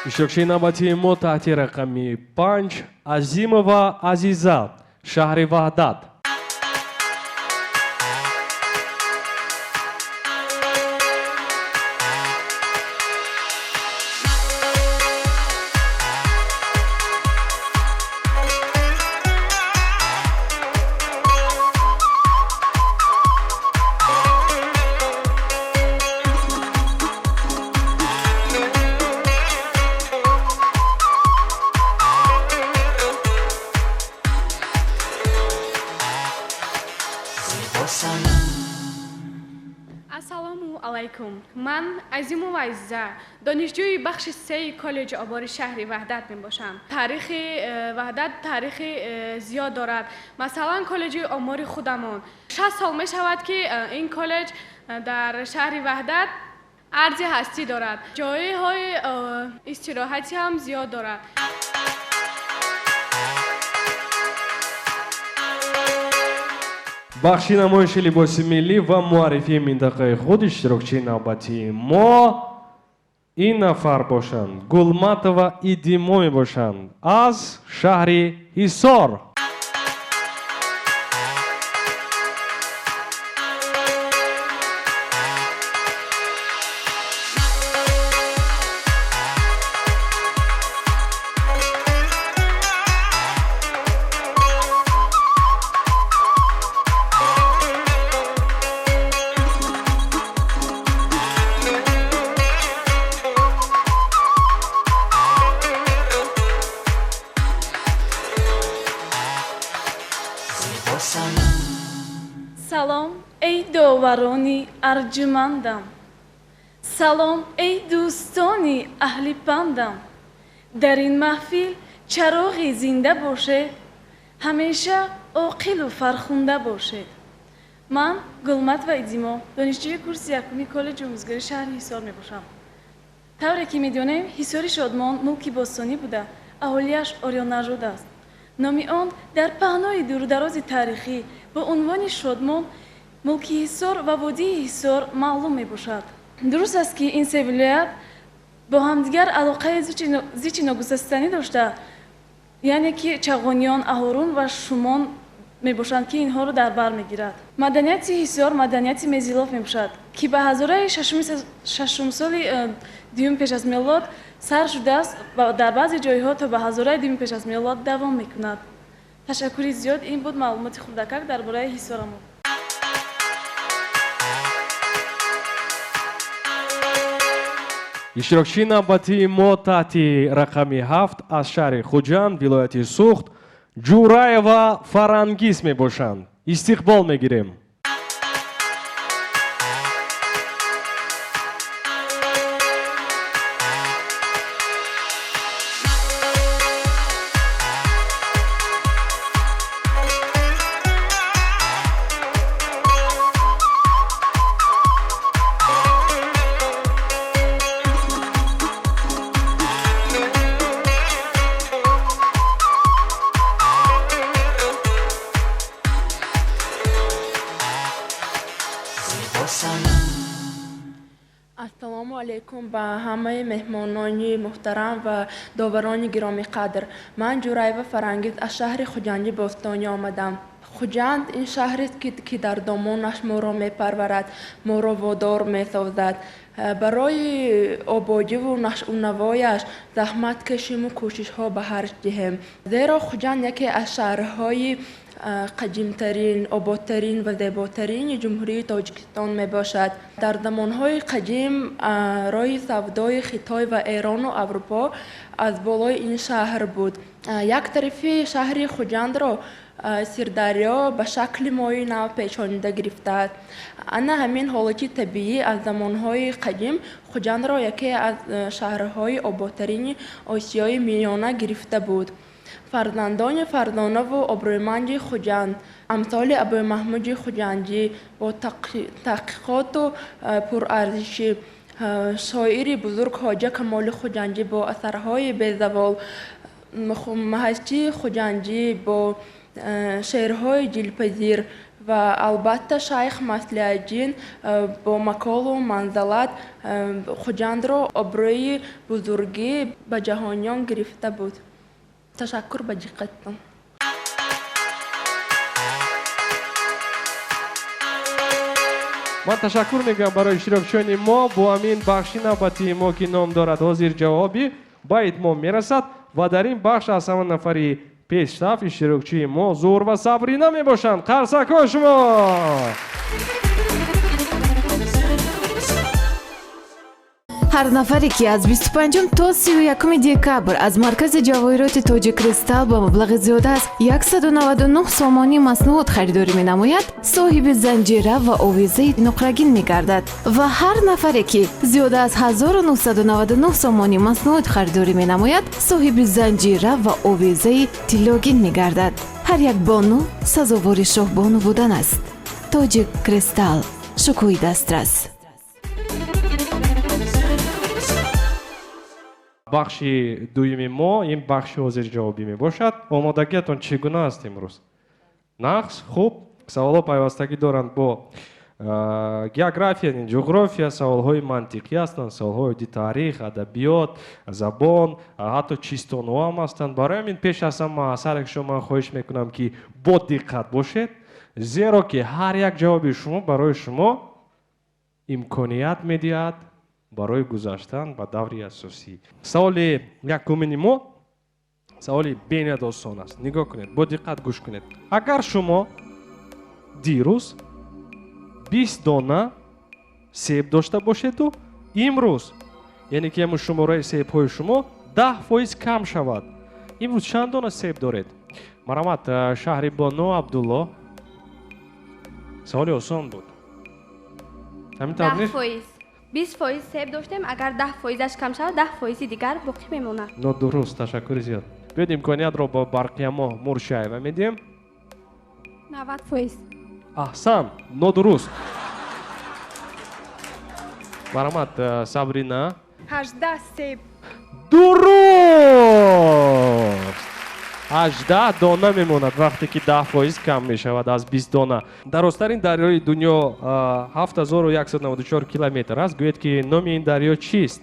[SPEAKER 9] Иштирокчии навбатии мо таҳти рақами 5 Азимова Азиза, шаҳри Ваҳдат.
[SPEAKER 7] Ассалому алайкум. Ман Азимова Азиза, донишҷӯи бахши сеи коллеҷи обори шаҳри Ваҳдат мебошам. Таърихи Ваҳдат таърихи зиёд дорад. Масалан, коллеҷи омори худамон. 6 сол мешавад, ки ин коллеҷ дар шаҳри Ваҳдат арзи ҳастӣ дорад. Ҷойҳои истироҳатӣ ҳам зиёд дорад.
[SPEAKER 9] Бахши намоиши либоси миллӣ ва муаррифии минтақаи худ иштирокчии навбатии мо ин нафар бошанд. Гулматова Идимо мебошанд аз шаҳри Ҳисор.
[SPEAKER 5] Салом, эй доварони арҷумандам, салом, эй дӯстони аҳли пандам. Дар ин маҳфил чароғи зинда бошед, ҳамеша оқилу фархунда бошед. Ман Гулматова Идимо, донишҷӯи курси якуми коллеҷи омӯзгории шаҳри Ҳисор мебошам. Тавре ки медонем, Ҳисори Шодмон мулки бостонӣ буда, аҳолиаш ориённажод аст. Номи он дар паҳнои дурударози таърихӣ бо унвони Шодмон, мулки Ҳисор ва водии Ҳисор маълум мебошад. Дуруст аст, ки ин се вилоят бо ҳамдигар алоқаи зичи ногусастанӣ дошта, яъне ки Чағониён, Аҳорун ва Шумон Мебошанд, ки инҳоро дар бар мегирад. Маданияти Ҳисор маданияти мезолит мебошад, ки ба ҳазораи шашумсоли дуюм пеш аз мелод сар шудааст ва дар баъзе ҷойҳо то ба ҳазораи дуюм пеш аз мелод давом мекунад. Ташаккури зиёд. Ин буд маълумоти хурдакак дар бораи Ҳисорамон.
[SPEAKER 9] Иштирокчии навбатии мо таҳти рақами 7 аз шаҳри Хуҷанд, вилояти Суғд, Ҷураева Фарангиз мебошанд. Истиқбол мегирем.
[SPEAKER 12] Ассалому алайкум ба ҳамаи меҳмонони муҳтарам ва доварони гиромиқадр. Ман Ҷураева Фарангиз аз шаҳри Хуҷанди бостонӣ омадам. Хуҷанд ин шаҳрест, ки дар домонаш моро мепарварад, моро водор месозад. Барои ободиву нашъунавояш заҳмат кашиму кӯшишҳо ба харҷ диҳем. Зеро Хуҷанд яке аз шаҳрҳои қадимтарин, ободтарин ва зеботарини Ҷумҳурии Тоҷикистон мебошад. Дар замонҳои қадим роҳи савдои Хитой ва Эрону Аврупо аз болои ин шаҳр буд. Як тарафи шаҳри Хуҷандро Сирдарё ба шакли моҳи нав печонида гирифтааст. Ана ҳамин ҳолати табиӣ аз замонҳои қадим Хуҷандро яке аз шаҳрҳои ободтарини Осиёи Миёна гирифта буд. Фарзандони фарзонаву обрӯманди Хуҷанд, амсоли Абӯмаҳмуди Хуҷандӣ бо таҳқиқоту пурарзиши шоири бузург Хоҷа Камоли Хуҷандӣ бо асарҳои безавол, Маҳастии Хуҷандӣ бо шеърҳои дилпазир ва албатта шайх Маслиҳатдин бо маколу манзалат Хуҷандро обрӯи бузургӣ ба ҷаҳониён гирифта буд. Ташаккур ба диққаттон.
[SPEAKER 9] Ман ташаккур мегӯям барои иштирокчиёни мо. Бо ҳамин бахши навбатии мо, ки ном дорад ҳозир ҷавобӣ, ба итмом мерасад ва дар ин бахш аз ҳама нафари пешсаф иштирокчии мо Зуҳур ва Сабрина мебошанд. Қарсакҳо шумо!
[SPEAKER 8] Ҳар нафаре, ки аз 25 то 31 декабр аз маркази ҷавоҳироти Тоҷиккристал ба маблағи зиёда аз 199 сомонӣ маснуот харидорӣ менамояд, соҳиби занҷира ва овезаи нуқрагин мегардад ва ҳар нафаре, ки зиёда аз 1999 сомонӣ маснуот харидорӣ менамояд, соҳиби занҷира ва овезаи тиллогин мегардад. Ҳар як бону сазовори шоҳбону будан аст. Тоҷиккристал, шукӯҳи дастрас.
[SPEAKER 9] Бахши дуюми мо ин бахши ҳозирҷавобӣ мебошад. Омодагиатон чӣ гуна аст имрӯз? Нақс, хуб. Саволҳо пайвастагӣ доранд бо география, ҷуғрофия, саволҳои мантиқӣ ҳастанд, саволҳои оиди таърих, адабиёт, забон, ҳатто чистонҳо ҳам ҳастанд. Барои ҳамин пеш аз ҳама аз ҳар як шумо ман хоҳиш мекунам, ки бо диққат бошед, зеро ки ҳар як ҷавоби шумо барои шумо имконият медиҳад барои гузаштан ба даври асосӣ. Саволи якумини мо саволи бениҳоят осон аст. Нигоҳ кунед, бо диққат гӯш кунед. Агар шумо дирӯз 20 дона себ дошта бошеду имрӯз, яъне ки ҳамун шумораи себҳои шумо 10% кам шавад, имрӯз чанд дона себ доред? Марҳамат, шаҳри Бону Абдулло. Саволи осон буд. Ҳамин тавр нест?
[SPEAKER 1] 10%. 20% себ доштем, агар 10%-аш кам шавад, 10%-и дигар боқӣ мемонад.
[SPEAKER 9] Нодуруст, ташаккури зиёд. Биёед имкониятро ба Барқиямо Муршаева медиҳем.
[SPEAKER 4] 90%.
[SPEAKER 9] Аҳсан, нодуруст. Марҳамат, Сабрина.
[SPEAKER 6] 18 себ.
[SPEAKER 9] Дуруст! 18 дона мемонад вақте ки 10% кам мешавад аз 20 дона. Дарозтарин дарёи дунё 7194 километр аст. Гӯед ки номи ин дарё чист?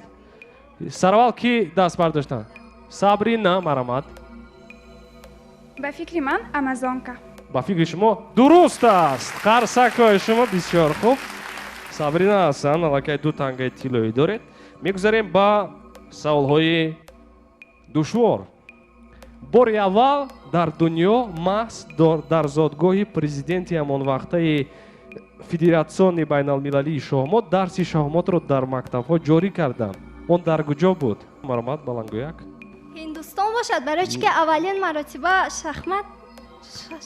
[SPEAKER 9] Сараввал ки даст бардоштанд? Сабрина, марҳамат.
[SPEAKER 6] Ба фикри ман Амазонка.
[SPEAKER 9] Ба фикри шумо дуруст аст. Қарсакҳои шумо бисёр хуб. Сабрина Ҳасан, аллакай 2 тангаи тиллоӣ доред. Мегузарем ба саволҳои душвор. Бори аввал дар дунё маҳз дар зодгоҳи президенти ҳамонвақтаи Федератсиони байналмилалии шоҳмот дарси шоҳмотро дар мактабҳо ҷорӣ карданд. Он дар куҷо буд? Марҳамат, Балангӯяк.
[SPEAKER 3] Ҳиндустон бошад, барои чӣ ки аввалин маротиба шахмат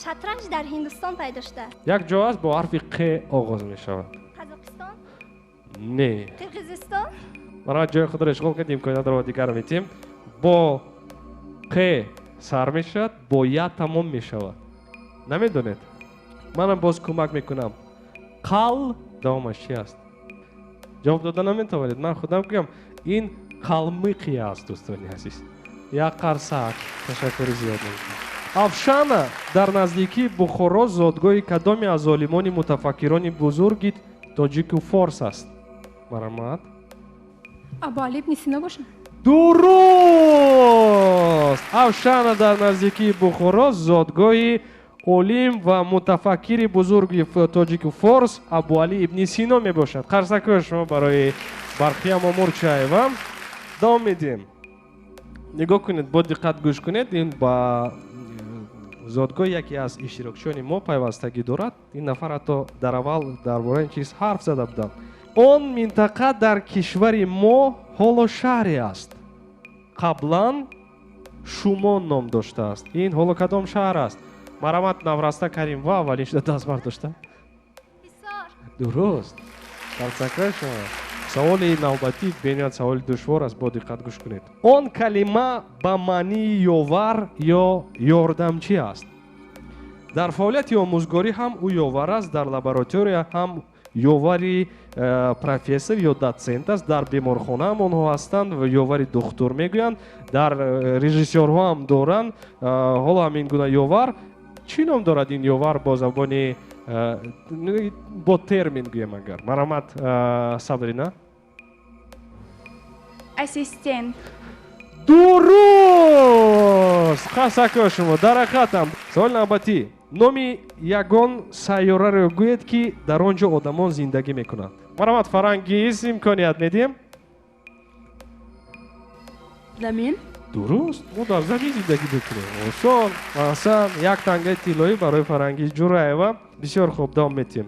[SPEAKER 3] шатранҷ дар Ҳиндустон пайдо шудааст.
[SPEAKER 9] Як ҷо аст бо ҳарфи Қ оғоз мешавад.
[SPEAKER 3] Қазоқистон?
[SPEAKER 9] Не.
[SPEAKER 3] Қирғизистон?
[SPEAKER 9] Марҳамат, ҷои худро ишғол кунед, имкониятро ба дигар медиҳем. Бо Қ сар мешавад, бо Я тамом мешавад. Намедонед? Манам боз кӯмак мекунам. Қал давомаш чи аст? Ҷавоб дода наметавонед. Ман худам гӯям, ин Қалмиқия аст, дӯстони азиз. Як қарсак. Ташаккури зиёд мекунам. Афшана дар наздикии Бухоро зодгоҳи кадоме аз олимони мутафаккирони бузурги тоҷику форс аст? Марҳамат.
[SPEAKER 4] Абуалӣ ибни Сино бошад?
[SPEAKER 9] Дуруст! Афшана дар наздикии Бухоро зодгоҳи олим ва мутафаккири бузурги тоҷику форс Абуалӣ ибни Сино мебошад. Қарсакҳои шумо барои Барқия Момурчаева. Давом медиҳем. Нигоҳ кунед, бо диққат гӯш кунед. Ин ба зодгоҳи яке аз иштирокчиёни мо пайвастагӣ дорад. Ин нафар ҳатто дар аввал дар бораи ин чиз ҳарф зада буданд. Он минтақа дар кишвари мо ҳоло шаҳре аст. Қаблан Шумон ном доштааст. Ин ҳоло кадом шаҳр аст? Марҳамат, Навраста Каримова аввалин шуда даст бардошта. Дуруст. Қарсакҳои шумо. Саволи навбатӣ бениҳоят саволи душвор аст, бо диққат гӯш кунед. Он калима ба маънии ёвар ё ёрдамчӣ аст. Дар фаъолияти омӯзгорӣ ҳам ӯ ёвар аст, дар лаборатория ҳам ёвари профессор ё дотсент аст, дар беморхона ҳам онҳо ҳастанд ва ёвари духтур мегӯянд, дар режиссёрҳо ҳам доранд. Ҳоло ҳамин гуна ёвар. Чӣ ном дорад ин ёвар бо забони бо термин гӯем агар? Марҳамат, Сабрина.
[SPEAKER 6] Ассистент.
[SPEAKER 9] Дуруст! Қарсакҳои шумо дар ҳақиқатам. Саволи навбатӣ. Номи ягон сайёраро гӯед, ки дар он ҷо одамон зиндагӣ мекунанд. Марҳамат, Фарангиз, имконият медиҳем.
[SPEAKER 12] Замин.
[SPEAKER 9] Дуруст, мо дар замин зиндагӣ мекунем. Осон, аҳсан, як тангаи тиллоӣ барои Фарангиз Ҷураева. Бисёр хуб, давом медиҳем.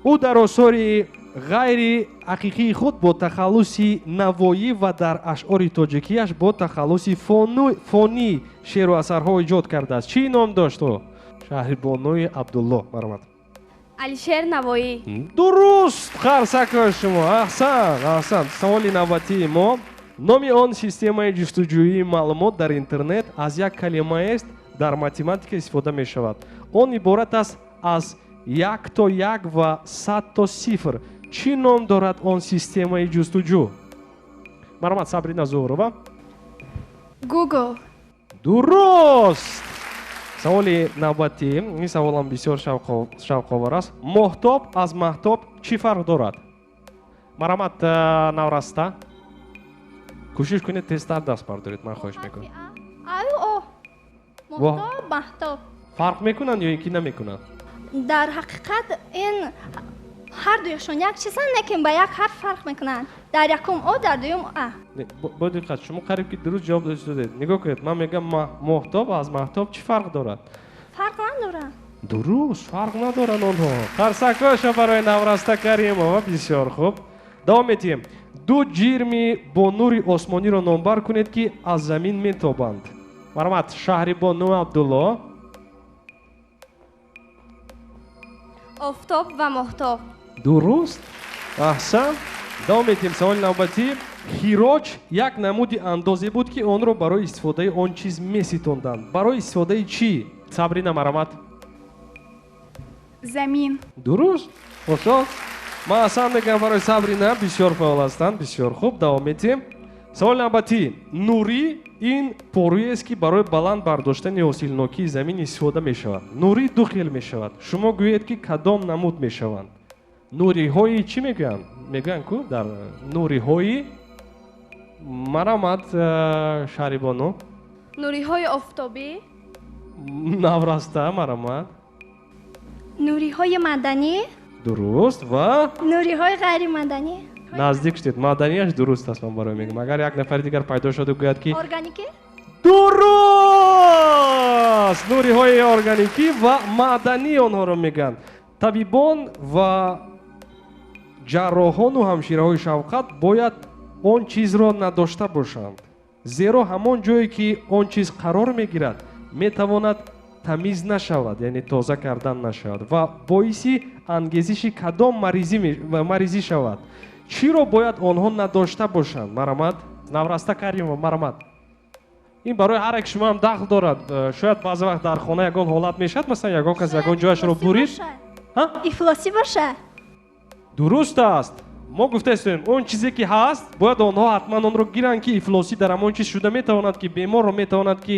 [SPEAKER 9] Ӯ дар осори ғайри ҳақиқии худ бо тахаллуси Навоӣ ва дар ашъори тоҷикияш бо тахаллуси фонӣ шеъру асарҳо эҷод кардааст. Чӣ ном дошт ӯ? Шаҳрибонуи Абдулло. Марҳамат.
[SPEAKER 1] Алишер Навоӣ.
[SPEAKER 9] Дуруст, қарсакҳои шумо. Аҳсан, аҳсан. Саволи навбатии мо. Номи он системаи ҷустуҷӯии маълумот дар интернет аз як калимаест дар математика истифода мешавад. Он иборат аст аз 1 то 1 ва 100 то 0. Чӣ ном дорад он системаи ҷустуҷӯ? Марҳамат, Сабрина Зуҳурова.
[SPEAKER 6] Google.
[SPEAKER 9] Дуруст! Саволи навбатӣ. Ин саволам бисёр шавқовар аст. Моҳтоб аз маҳтоб чӣ фарқ дорад? Марҳамат, Навраста. Кӯшиш кунед тезтар даст бардоред, ман хоҳиш мекунам.
[SPEAKER 3] Аю, о. Моҳтоб, маҳтоб.
[SPEAKER 9] Фарқ мекунанд ё ин ки намекунанд?
[SPEAKER 3] Дар ҳақиқат ин ҳар дуяшон як чизанд, лекин ба як ҳарф фарқ мекунанд. Дар якум О, дар дуюм А.
[SPEAKER 9] Не, бо диққат, шумо қариб ки дуруст ҷавоб додед. Нигоҳ кунед, ман мегӯям моҳтоб аз маҳтоб чӣ фарқ дорад?
[SPEAKER 3] Фарқ надорад.
[SPEAKER 9] Дуруст, фарқ надоранд онҳо. Қарсакҳояшон барои Навраста Каримова. Бисёр хуб. Давом медиҳем. Ду ҷирми бо нури осмониро номбар кунед, ки аз замин метобанд. Марҳамат, Шаҳрибону Абдулло.
[SPEAKER 1] Офтоб ва моҳтоб.
[SPEAKER 9] Дуруст, аҳсан. Давом медиҳем саволи навбатӣ. Хироҷ як намуди андозе буд, ки онро барои истифодаи он чиз меситонданд. Барои истифодаи чӣ? Сабрина, марҳамат.
[SPEAKER 6] Замин.
[SPEAKER 9] Дуруст, осон. Ман аҳсан мегӯям барои Сабрина, бисёр фаъол ҳастанд, бисёр хуб. Давом медиҳем. Саволи навбатӣ. Нурӣ ин порӯест, ки барои баланд бардоштани ҳосилнокии замин истифода мешавад. Нурӣ ду хел мешавад. Шумо гӯед, ки кадом намуд мешаванд? Нуриҳои чӣ мегӯянд? Мегӯянд ку дар нуриҳои марҳамат, Шаҳрибону.
[SPEAKER 1] Нуриҳои офтобӣ.
[SPEAKER 9] Навраста, марҳамат.
[SPEAKER 3] Нуриҳои маъданӣ.
[SPEAKER 9] Дуруст ва
[SPEAKER 3] нуриҳои ғайримаъданӣ.
[SPEAKER 9] Наздик шудед. Маъданияш дуруст аст, ман барои мегӯям. Агар як нафари дигар пайдо шуду гӯяд ки
[SPEAKER 3] органикӣ.
[SPEAKER 9] Дуруст! Нуриҳои органикӣ ва маъданӣ онҳоро мегӯянд. Табибон ва ҷарроҳону ҳамшираҳои шавқат бояд он чизро надошта бошанд. Зеро ҳамон ҷое ки он чиз қарор мегирад, метавонад тамиз нашавад, яъне тоза кардан нашавад ва боиси ангезиши кадом маризӣ шавад. Чиро бояд онҳо надошта бошанд? Марамат, Навраста Каримова, марамат. Ин барои ҳар як шумо ҳам дахл дорад. Шояд баъзе вақт дар хона ягон ҳолат мешавад, масалан, ягон кас ягон ҷояшро бурид.
[SPEAKER 3] Ифлосӣ бошад.
[SPEAKER 9] Дуруст аст. Мо гуфтаистем, он чизе ки ҳаст, бояд онҳо ҳатман онро гиранд, ки ифлосӣ дар ҳамон чиз шуда метавонад, ки беморро метавонад ки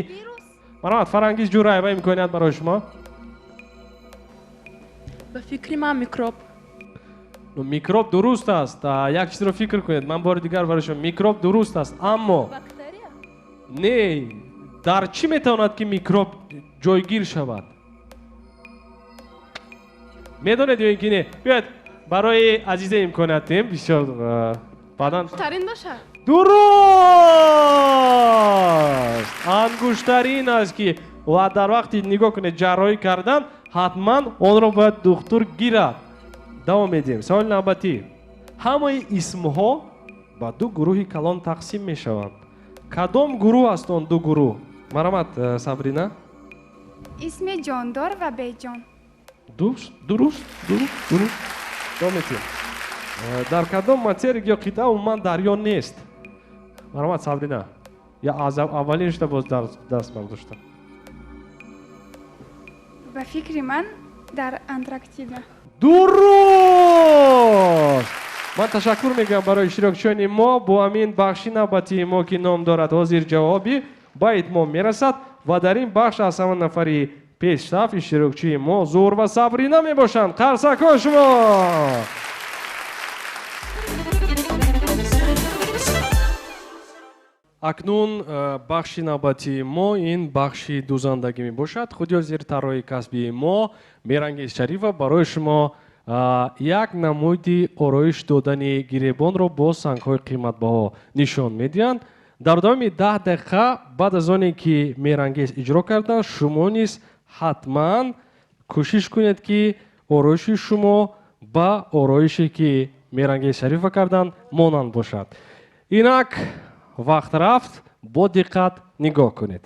[SPEAKER 9] Марҳамат, Фарангиз Ҷураева, имконият барои шумо.
[SPEAKER 12] Ба фикри ман микроб.
[SPEAKER 9] Микроб дуруст аст. Як чизро фикр кунед, ман бори дигар барои шумо. Микроб дуруст аст, аммо не, дар чӣ метавонад ки микроб ҷойгир шавад? Медонед ё ин ки не? Биёед барои азиза имконият диҳем, бисёр баъдан
[SPEAKER 7] Ангуштарин бошад.
[SPEAKER 9] Дуруст! Ангуштарин аст ки ва дар вақти нигоҳ кунед ҷарроҳӣ кардан, ҳатман онро бояд духтур гирад. Давом медиҳем. Саволи навбатӣ. Ҳамаи исмҳо ба ду гурӯҳи калон тақсим мешаванд. Кадом гурӯҳ аст он ду гурӯҳ? Марҳамат, Сабрина.
[SPEAKER 6] Исми ҷондор ва беҷон.
[SPEAKER 9] Дуруст, дуруст, дуруст, дуруст. Давом медиҳем. Дар кадом материк ё қитъа умуман дарё нест? Марҳамат, Сабрина. Я аз аввалин шуда боз даст бардоштам.
[SPEAKER 6] Ба фикри ман дар Антарктида.
[SPEAKER 9] Дуруст! Ман ташаккур мегӯям барои иштирокчиёни мо. Бо ҳамин бахши навбатии мо ки ном дорад ҳозир ҷавобӣ ба итмом мерасад ва дар ин бахш аз ҳама нафари пешсаф иштирокчии мо Зуҳур ва Сабрина мебошанд. Қарсакҳо шумо! Акнун бахши навбатии мо ин бахши дузандагӣ мебошад. Худи ҳозир тарроҳи касбии мо Мерангиз Шарифова барои шумо як намуди ороиш додани гиребонро бо сангҳои қиматбаҳо нишон медиҳанд. Дар давоми 10 дақиқа баъд аз оне ки Мерангиз иҷро карданд, шумо низ ҳатман кӯшиш кунед ки ороиши шумо ба ороише ки Мерангиз Шарифова карданд монанд бошад. Инак вақт рафт, бо диққат нигоҳ кунед.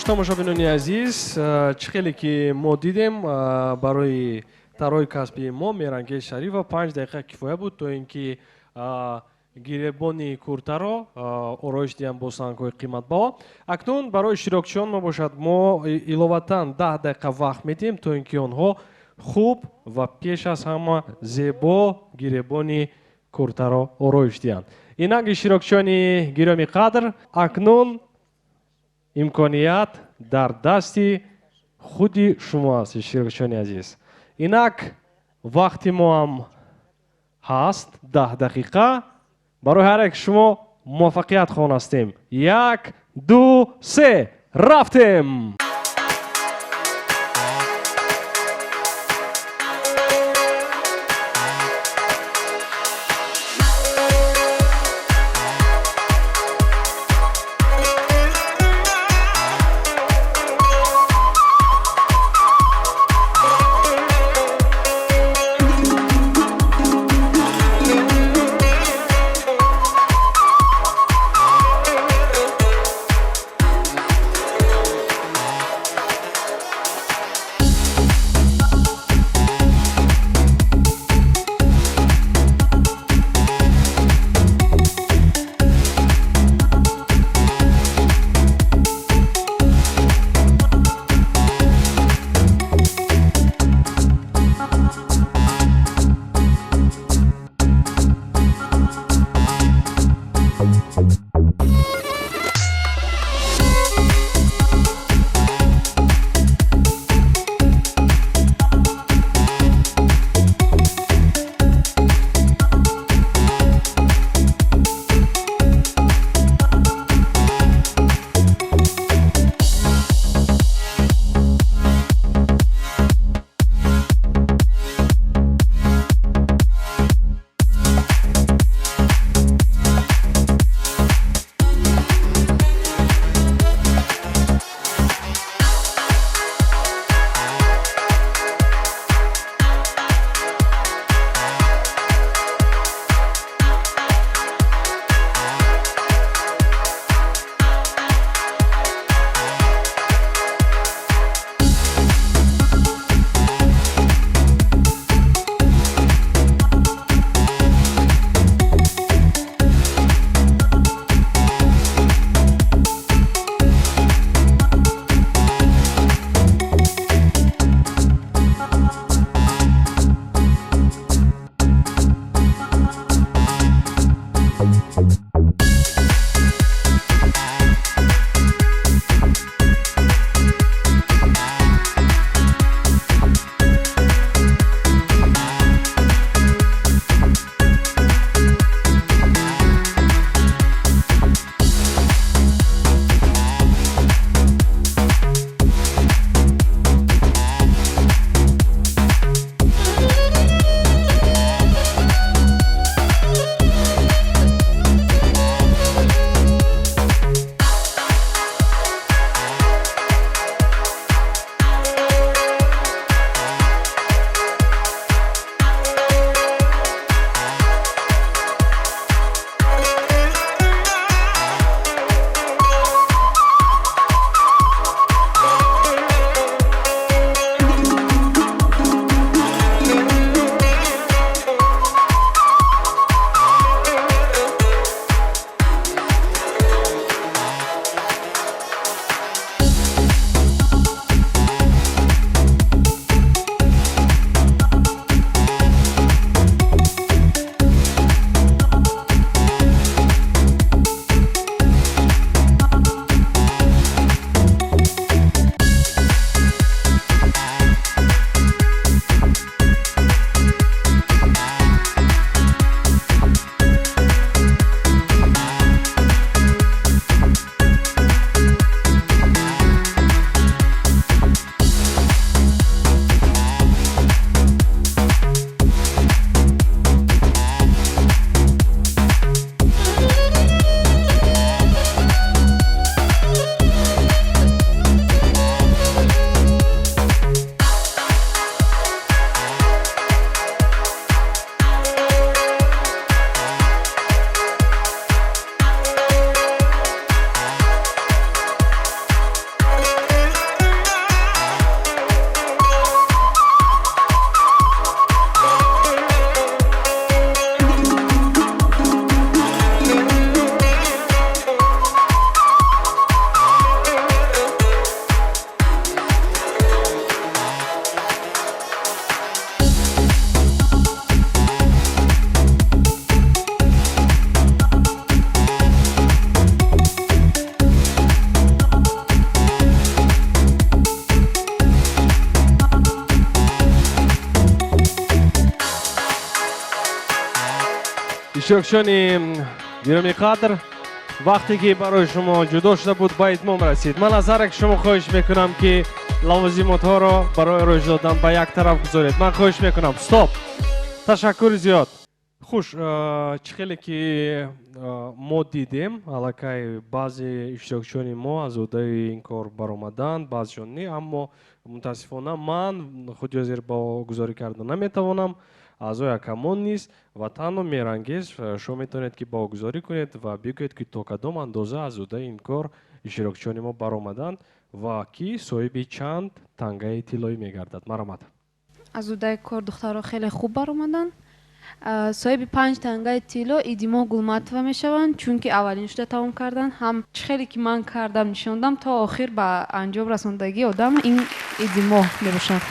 [SPEAKER 9] Тамошобинони азиз, чӣ хеле ки мо дидем, барои тарроҳи касбии мо Меҳрангез Шарифова 5 дақиқа кифоя буд, то ин ки гиребони куртаро ороиш диҳам бо сангҳои қиматбаҳо. Акнун барои иштирокчиён мо бошад, мо иловатан 10 дақиқа вақт медиҳем, то ин ки онҳо хуб ва пеш аз ҳама зебо гиребони куртаро ороиш диҳанд. Инак, иштирокчиёни гиромӣ қадр, акнун имконият дар дасти худи шумо аст. Иштирокчиёни азиз, инак вақти мо ҳам ҳаст 10 дақиқа. Барои ҳар як шумо муваффақият хоҳон ҳастем. Як, ду, се, рафтем! Иштирокчиёни гиромиқадр, вақте ки барои шумо ҷудо шуда буд, ба итмом расид. Ман аз ҳар як шумо хоҳиш мекунам, ки лавозимотҳоро барои ороиш додан ба як тараф гузоред. Ман хоҳиш мекунам. Стоп, ташаккури зиёд. Хуш, чӣ хеле ки мо дидем, аллакай баъзе иштирокчиёни мо аз ӯҳдаи ин кор баромаданд, баъзешон не, аммо мутаассифона ман худи ҳозир баҳогузорӣ карда наметавонам. Аъзои ҳакамон низ ва танҳо Меҳрангез, шумо метавонед, ки баҳогузорӣ кунед ва бигӯед, ки то кадом андоза аз ӯҳдаи ин кор иштирокчиёни мо баромаданд ва ки соҳиби чанд тангаи тиллоӣ мегардад. Марҳамат.
[SPEAKER 13] Аз ӯҳдаи кор духтарҳо хеле хуб баромаданд. Соҳиби 5 тангаи тилло Идимо Гулматова мешаванд, чунки аввалин шуда тамом карданд. Ҳам чӣ хеле ки ман кардам, нишондам, то охир ба анҷом расондагии одам ин Идимо мебошад.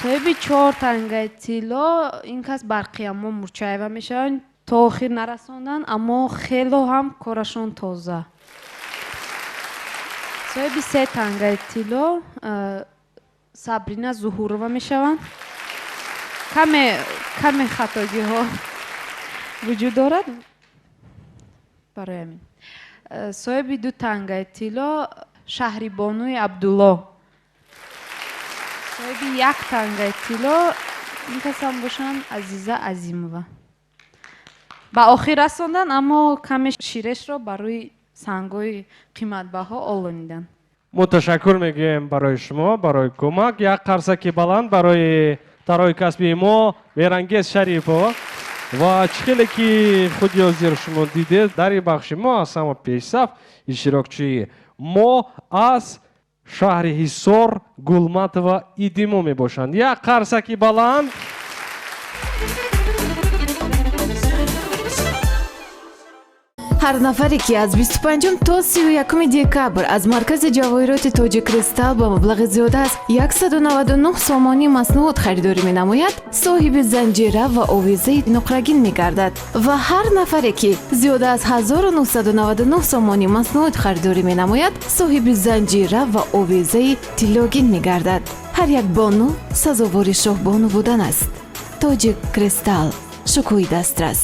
[SPEAKER 13] Соҳиби 4 тангаи тилло ин кас Барқиямо Мурчаева мешаванд. То охир нарасонданд, аммо хело ҳам корашон тоза. Соҳиби 3 тангаи тилло Сабрина Зуҳурова мешаванд. Каме хатогиҳо вуҷуд дорад барои ҳамин. Соҳиби 2 тангаи тилло Шаҳрибонуи Абдулло. Соҳиби 1 тангаи тилло ин касам бошанд Азиза Азимова. Ба охир расонданд, аммо каме ширешро барои сангҳои қиматбаҳо олониданд.
[SPEAKER 9] Мо ташаккур мегӯем барои шумо, барои кӯмак. Як қарсаки баланд барои тарои касбии мо Меҳрангез Шарипова. Ва чӣ хеле ки худи ҳозир шумо дидед, дар ин бахши мо аз ҳама пешсаф иштирокчии мо аз шаҳри Ҳисор Гулматова Идимо мебошанд. Як қарсаки баланд.
[SPEAKER 8] Ҳар нафаре ки аз 25 то 31 декабр аз маркази ҷавоҳироти Тоҷик Кристалл ба маблағи зиёда аз 199 сомонӣ маснуот харидорӣ менамояд, соҳиби занҷира ва овезаи нуқрагин мегардад. Ва ҳар нафаре ки зиёда аз 1999 сомонӣ маснуот харидорӣ менамояд, соҳиби занҷира ва овезаи тиллогин мегардад. Ҳар як бону сазовори шоҳбону будан аст. Тоҷик Кристалл, шукӯҳи дастрас.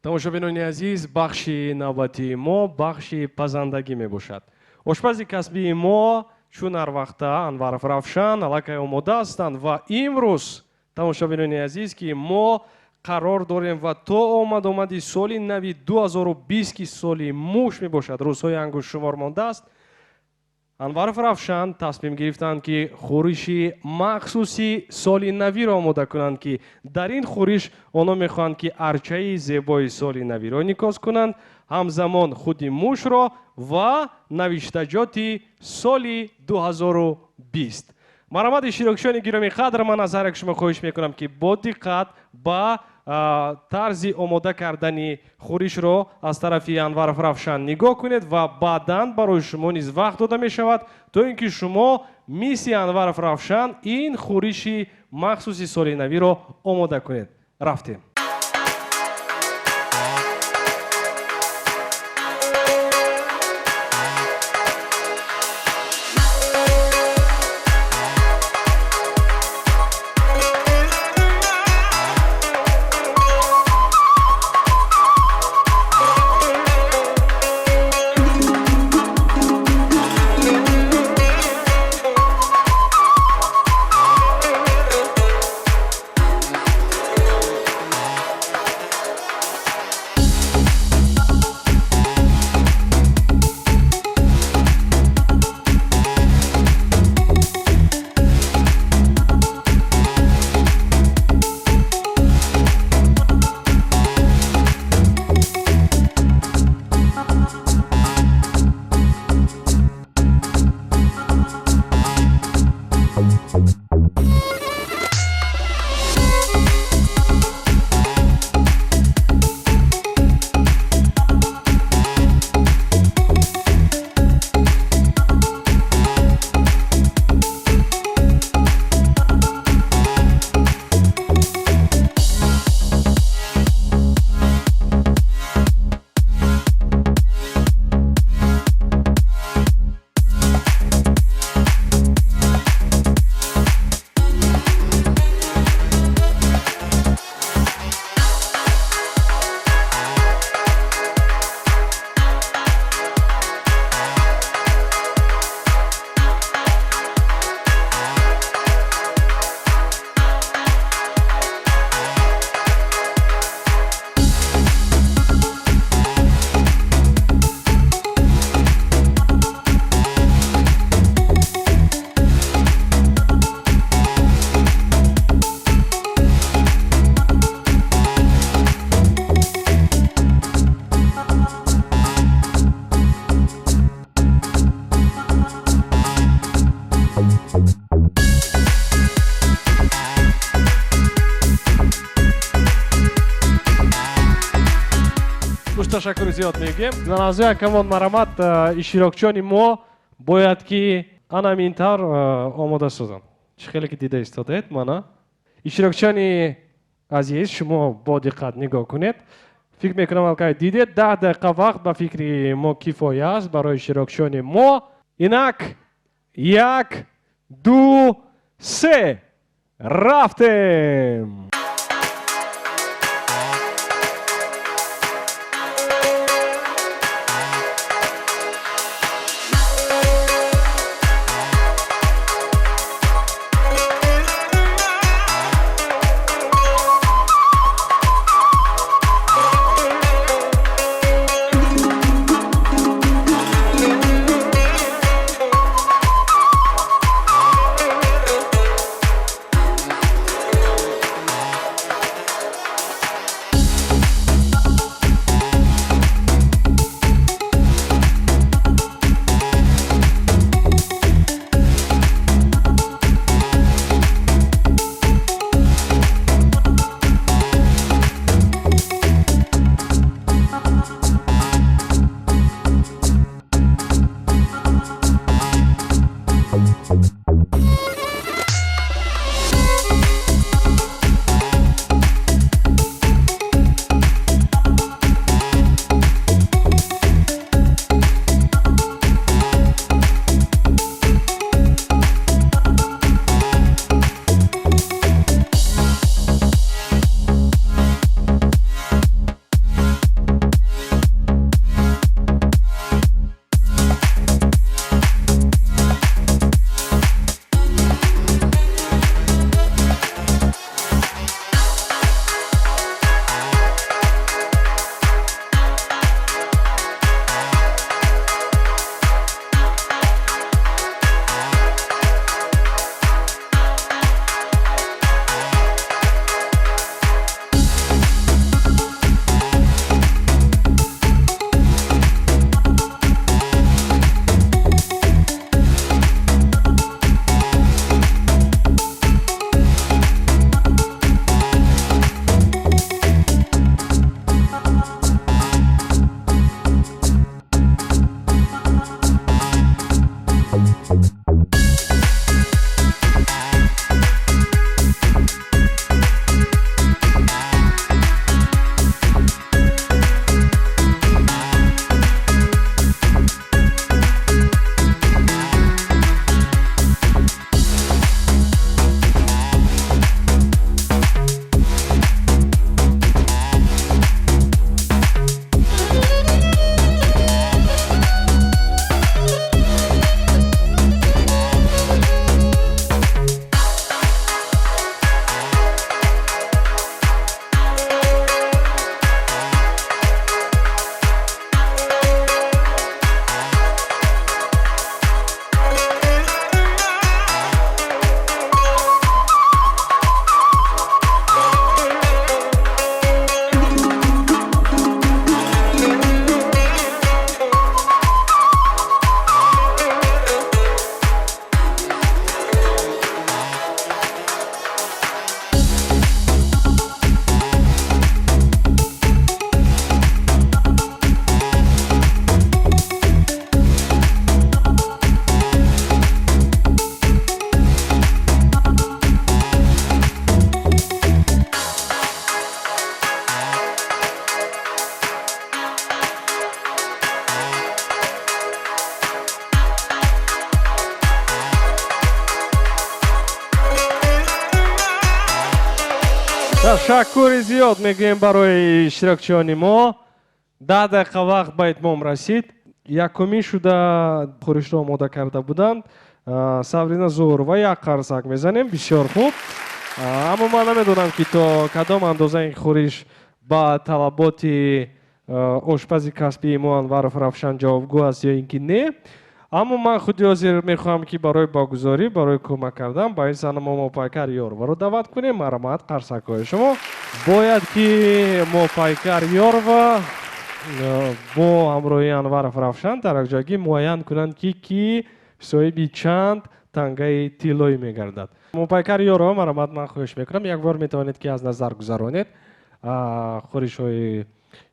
[SPEAKER 9] Тамошобинони азиз, бахши навбатии мо бахши пазандагӣ мебошад. Ошпази касбии мо чун ҳар вақта Анваров Равшан аллакай омода ҳастанд ва имрӯз, тамошобинони азиз, ки мо қарор дорем ва то омад-омади соли нави 2020, ки соли муш мебошад, рӯзҳои ангуштшумор мондааст, Анваров Равшан тасмим гирифтанд, ки хӯриши махсуси соли навиро омода кунанд, ки дар ин хӯриш онҳо мехоҳанд, ки арчаи зебои соли навиро никоз кунанд, ҳамзамон худи мушро ва навиштаҷоти соли 2020. Марҳамат, иштирокчиёни гиромиқадр, ман аз ҳар як шумо хоҳиш мекунам, ки бо диққат ба тарзи омода кардани хӯришро аз тарафи Анваров Равшан нигоҳ кунед ва баъдан барои шумо низ вақт дода мешавад, то ин ки шумо мисли Анваров Равшан ин хӯриши махсуси соли навиро омода кунед. Рафтем. Ташаккури зиёд мегӯем. Аъзои ҳакамон, марҳамат, иштирокчиёни мо бояд ки ана ҳамин тавр омода созанд. Чӣ хеле ки дида истодаед, мана. Иштирокчиёни азиз, шумо бо диққат нигоҳ кунед. Фикр мекунам, аллакай дидед, 10 дақиқа вақт ба фикри мо кифоя аст барои иштирокчиёни мо. Инак, 1, 2, 3, рафтем! Ташаккури зиёд мегӯем барои иштирокчиёни мо. 10 дақиқа вақт ба итмом расид. Якумин шуда хӯришро омода карда буданд Сабрина Зуҳурова. Як қарсак мезанем. Бисёр хуб. Аммо ман намедонам, ки то кадом андоза ин хӯриш ба талаботи ошпази касбии мо Анваров Равшан ҷавобгӯ аст ё ин ки не. Аммо ман худи ҳозир мехоҳам, ки барои богузорӣ, барои кӯмак кардан ба ин сана мо Мопайкар Ёрваро даъват кунем. Марҳамат, қарсакҳои шумо. Бояд ки Мопайкар Ёрва бо ҳамроҳии Анваров Равшан дар якҷоягӣ муайян кунанд, ки ки соҳиби чанд тангаи тиллоӣ мегардад. Мопайкар Ёрова, марҳамат, ман хоҳиш мекунам, як бор метавонед, ки аз назар гузаронед хӯришҳои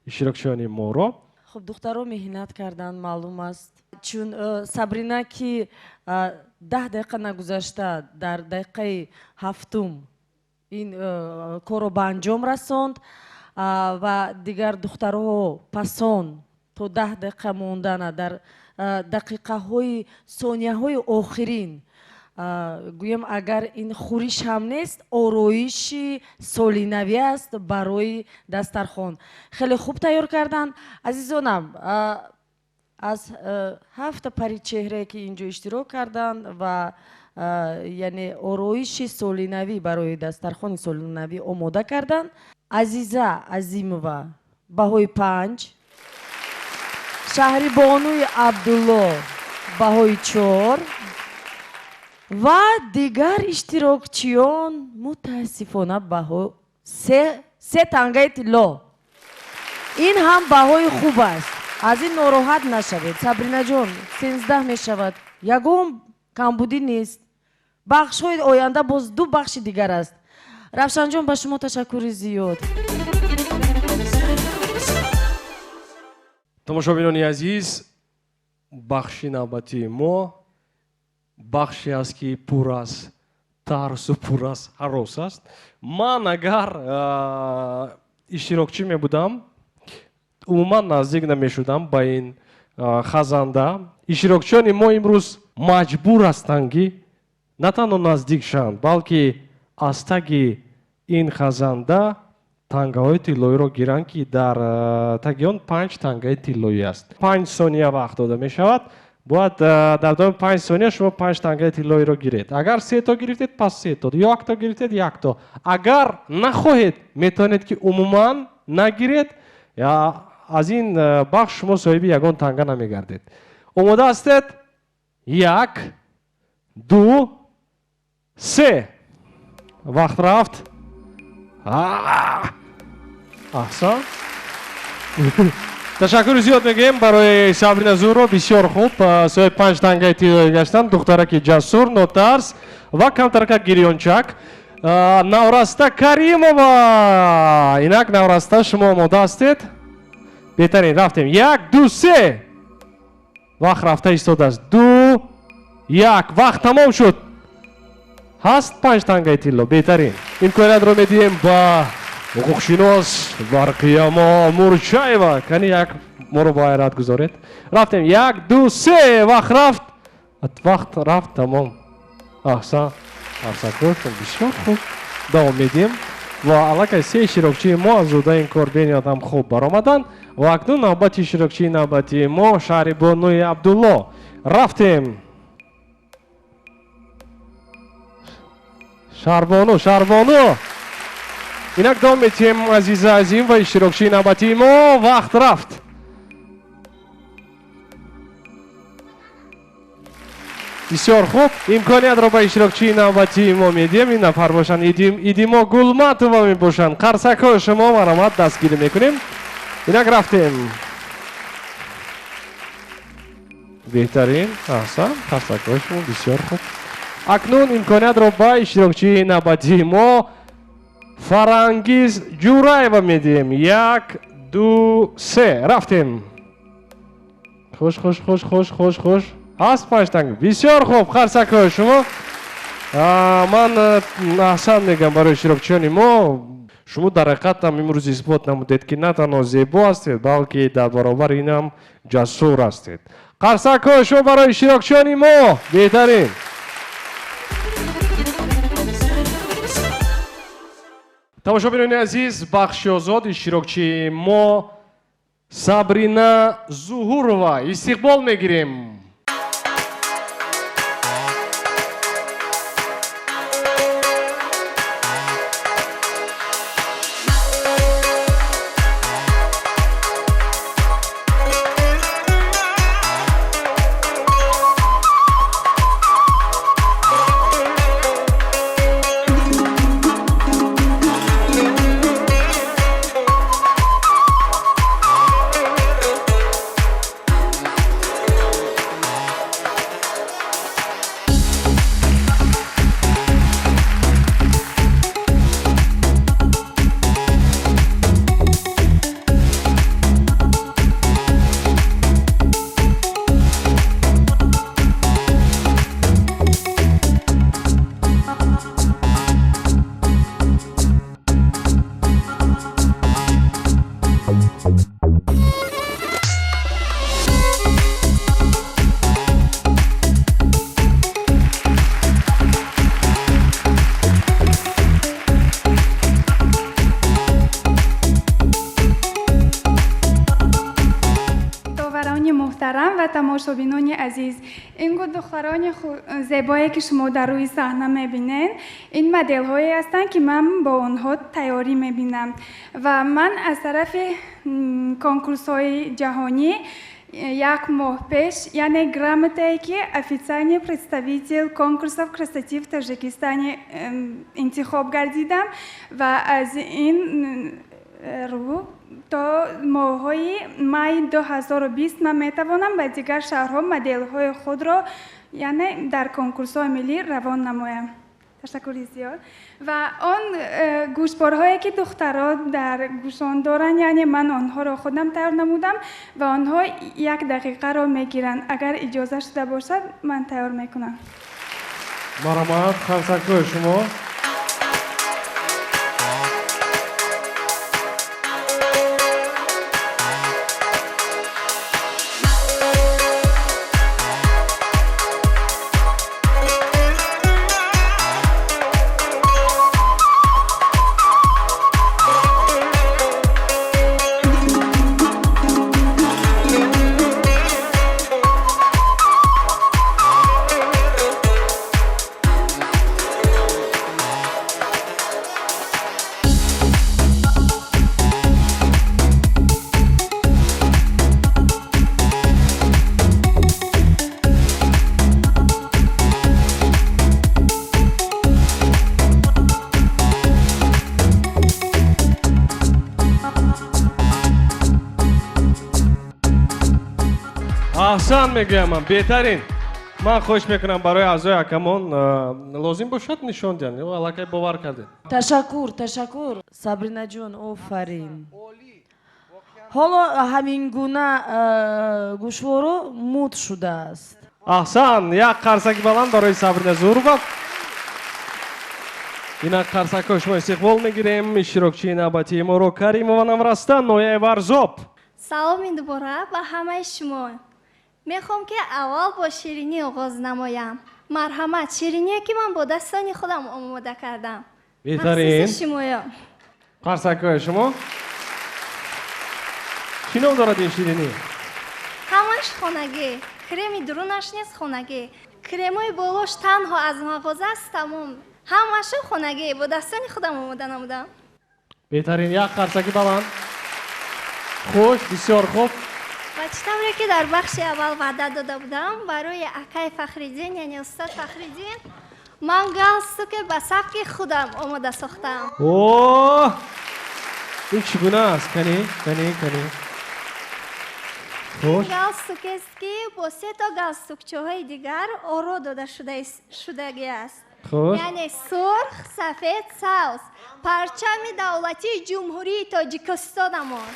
[SPEAKER 9] Иштирокчиёни моро.
[SPEAKER 14] Хуб, духтаро меҳнат карданд, маълум аст, чун Сабрина, ки 10 дақиқа нагузашта дар дақиқаи ҳафтум ин корро ба анҷом расонд, ва дигар духтарҳо пасон то 10 дақиқа мондана дар дақиқаҳои сонияҳои охирин, гӯем, агар ин хӯриш ҳам нест, ороиши солинавӣ аст барои дастархон. Хеле хуб тайёр карданд. Азизонам, аз ҳафта паричеҳрае, ки инҷо иштирок карданд ва яъне ороиши солинавӣ барои дастархони солинавӣ омода карданд, Азиза Азимова баҳои 5, Шаҳрибонуи Абдулло баҳои 4 ва дигар иштирокчиён мутаассифона баҳо се тангаи тилло. Ин ҳам баҳои хуб аст, аз ин нороҳат нашавед. Сабринаҷон, 13 мешавад, ягон камбудӣ нест. Бахшҳои оянда боз ду бахши дигар аст. Равшанҷон, ба шумо ташаккури зиёд.
[SPEAKER 9] Тамошобинони азиз, бахши навбатии мо бахше аст, ки пур аз тарсу пур аз ҳарос аст. Ман агар иштирокчӣ мебудам, умуман наздик намешудам ба ин хазанда. Иштирокчиёни мо имрӯз маҷбур ҳастанд, ки на танҳо наздик шаванд, балки аз таги ин хазанда тангаҳои тиллоиро гиранд, ки дар таги он 5 тангаи тиллоӣ аст. 5 сония вақт дода мешавад. Бояд дар давоми 5 сония шумо 5 тангаи тиллоиро гиред. Агар се то гирифтед, пас се то, як то гирифтед, як то. Агар нахоҳед, метавонед, ки умуман нагиред. Аз ин бахш шумо соҳиби ягон танга намегардед. Омода ҳастед? 1, 2, 3. Вақт рафт. Аҳсан. Ташаккури зиёд мегӯем барои Сабрина Зуро. Бисёр хуб, соҳиби 5 тангаи тиллоӣ гаштанд. Духтараки ҷасур, нотарс ва камтарака гирёнчак. Навраста Каримова. Инак, Навраста, шумо омода ҳастед? Беҳтарин, рафтем. 1, 2, 3. Вақт рафта истодааст. 2, 1. Вақт тамом шуд. Ҳаст 5 тангаи тилло. Беҳтарин. Имкониятро медиҳем ба ҳуқуқшинос Барқиямо Мурчаева. Кани як моро ба ҳайрат гузоред. Рафтем. 1, 2, 3. Вақт рафт. Вақт рафт, тамом. Аҳсан. Аҳсан, бисёр хуб. Давом медиҳем. Ва аллакай се иштирокчии мо аз зудаи ин кор бениҳоят ҳам хуб баромаданд. Ва акнун навбати иштирокчии навбатии мо Шаҳрибонуи Абдулло. Рафтем. Шаҳрбону, Шаҳрбону. Инак давом медиҳем, Азиза Азим ва иштирокчии навбатии мо. Вақт рафт. Бисёр хуб. Имкониятро ба иштирокчии навбатии мо медиҳем. Ин нафар бошанд Идимо Гулматова мебошанд. Қарсакҳои шумо марҳамат, дастгирӣ мекунем. Инак рафтем. Беҳтарин. Аҳсан. Қарсакҳои шумо бисёр хуб. Акнун имкониятро ба иштирокчии навбатии мо Фарангиз Ҷураева медиҳем. 1, 2, 3. Рафтем. Хуш, хуш, хуш, хуш, хуш, хуш. Ҳаст 5 танга. Бисёр хуб. Қарсакҳои шумо. Ман аҳсан мегӯям барои иштирокчиёни мо. Шумо дар ҳақиқат ҳам имрӯз исбот намудед, ки на танҳо зебо ҳастед, балки дар баробари ин ҳам ҷасур ҳастед. Қарсакҳои шумо барои иштирокчиёни мо. Беҳтарин. Тамошобинони азиз, бахши озод иштирокчии мо Сабрина Зуҳурова. Истиқбол мегирем.
[SPEAKER 6] Тамошобинони азиз, ин духтарони зебое, ки шумо дар рӯи саҳна мебинед, ин моделҳое ҳастанд, ки ман бо онҳо тайёрӣ мебинам ва ман аз тарафи конкурсҳои ҷаҳонӣ як моҳ пеш, яъне грамотае, ки официальный представитель конкурсов красоты в Таджикистане интихоб гардидам ва аз ин рӯ то моҳҳои майи 2020 ман метавонам ба дигар шаҳрҳо моделҳои худро, яъне дар конкурсҳои миллӣ равон намоям. Ташаккури зиёд. Ва он гӯшборҳое, ки духтаро дар гӯшон доранд, яъне ман онҳоро худам тайёр намудам ва онҳо як дақиқаро мегиранд. Агар иҷоза шуда бошад, ман тайёр мекунам.
[SPEAKER 9] Марҳамат, қарсакҳои шумо. Аҳсан мегӯям ман, беҳтарин. Ман хоҳиш мекунам, барои аъзои ҳакамон лозим бошад, нишон диҳанд ё аллакай бовар кардед?
[SPEAKER 14] Ташаккур, ташаккур, Сабринаҷон, офарин. Ҳоло ҳамин гуна гӯшворо муд шудааст.
[SPEAKER 9] Аҳсан, як қарсаки баланд барои Сабрина Зурова. Инак, қарсакҳои шумо истиқбол мегирем иштирокчии навбатии моро, Каримова Наврастан, ноҳияи Варзоб.
[SPEAKER 3] Саломи дубора ба ҳамаи шумо. Мехоҳам, ки аввал бо ширинӣ оғоз намоям. Марҳамат, шириние, ки ман бо дастони худам омода кардам.
[SPEAKER 9] Беҳтарин.
[SPEAKER 3] Махсуси шумоё.
[SPEAKER 9] Қарсакҳои шумо. Чӣ ном дорад ин ширинӣ?
[SPEAKER 3] Ҳамаш хонагӣ, креми дурунаш низ хонагӣ, кремои болош танҳо аз мағоза аст, тамом. Ҳамашу хонагӣ, бо дастони худам омода намудам.
[SPEAKER 9] Беҳтарин, як қарсаки баланд. Хуш, бисёр хуб.
[SPEAKER 3] Ва чӣ тавре ки дар бахши аввал ваъда дода будам, барои акай Фахриддин, яъне устод Фахриддин, ман галстуке ба сабки худам омода сохтам.
[SPEAKER 9] О, ин чӣ гуна аст? Кани, кани, кани. Хуш.
[SPEAKER 3] Галстукест, ки бо се то галстукчаҳои дигар оро дода шудагӣ аст.
[SPEAKER 9] Хуш.
[SPEAKER 3] Яъне сурх, сафед, сабз, парчами давлатии Ҷумҳурии Тоҷикистонамон.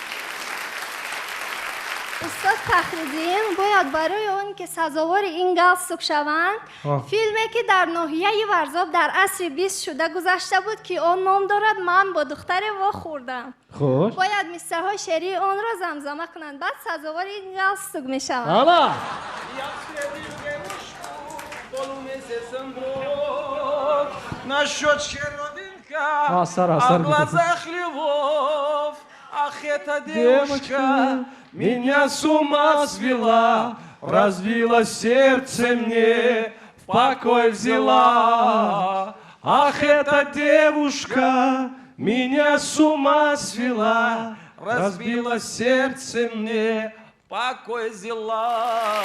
[SPEAKER 3] Устод Фахриддин бояд барои он ки сазовори ин галстук шаванд, филме, ки дар ноҳияи Варзоб дар асри бист шуда гузашта буд, ки он ном дорад «Ман бо духтаре вохӯрдам», бояд мисраҳои шеърии онро замзама кунанд, баъд сазовори ин галстук мешаванд.
[SPEAKER 9] Ана.
[SPEAKER 15] Полумесяцем брод, на щечке родинка,
[SPEAKER 9] Асар,
[SPEAKER 15] а
[SPEAKER 9] асар.
[SPEAKER 15] в глазах любовь. Ах, эта девушка
[SPEAKER 9] меня с ума свела, разбила сердце мне, в покой взяла. Ах, эта девушка меня с ума свела, разбила сердце мне,
[SPEAKER 15] покой взяла.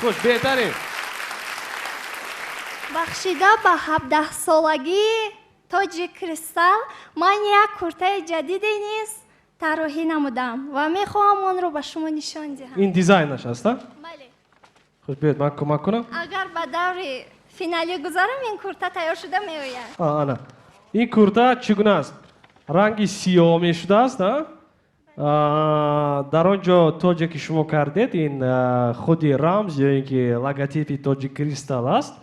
[SPEAKER 9] Хуш, беҳтарин.
[SPEAKER 3] Бахшида ба 17-солагии Тоҷи Кристалл ман як куртаи ҷадиде низ тарроҳӣ намудам ва мехоҳам онро ба шумо нишон диҳам.
[SPEAKER 9] Ин дизайнаш аст, а?
[SPEAKER 3] Бале.
[SPEAKER 9] Хуш, биёед, ман кӯмак кунам.
[SPEAKER 3] Агар ба даври финалӣ гузарам, ин курта тайёр шуда меояд.
[SPEAKER 9] Ана ин курта чӣ гуна аст? Ранги сиёҳ мешудааст, а? Дар он ҷо тоҷе, ки шумо кардед, ин худи рамз ё ин ки логотипи Тоҷи Кристалл аст.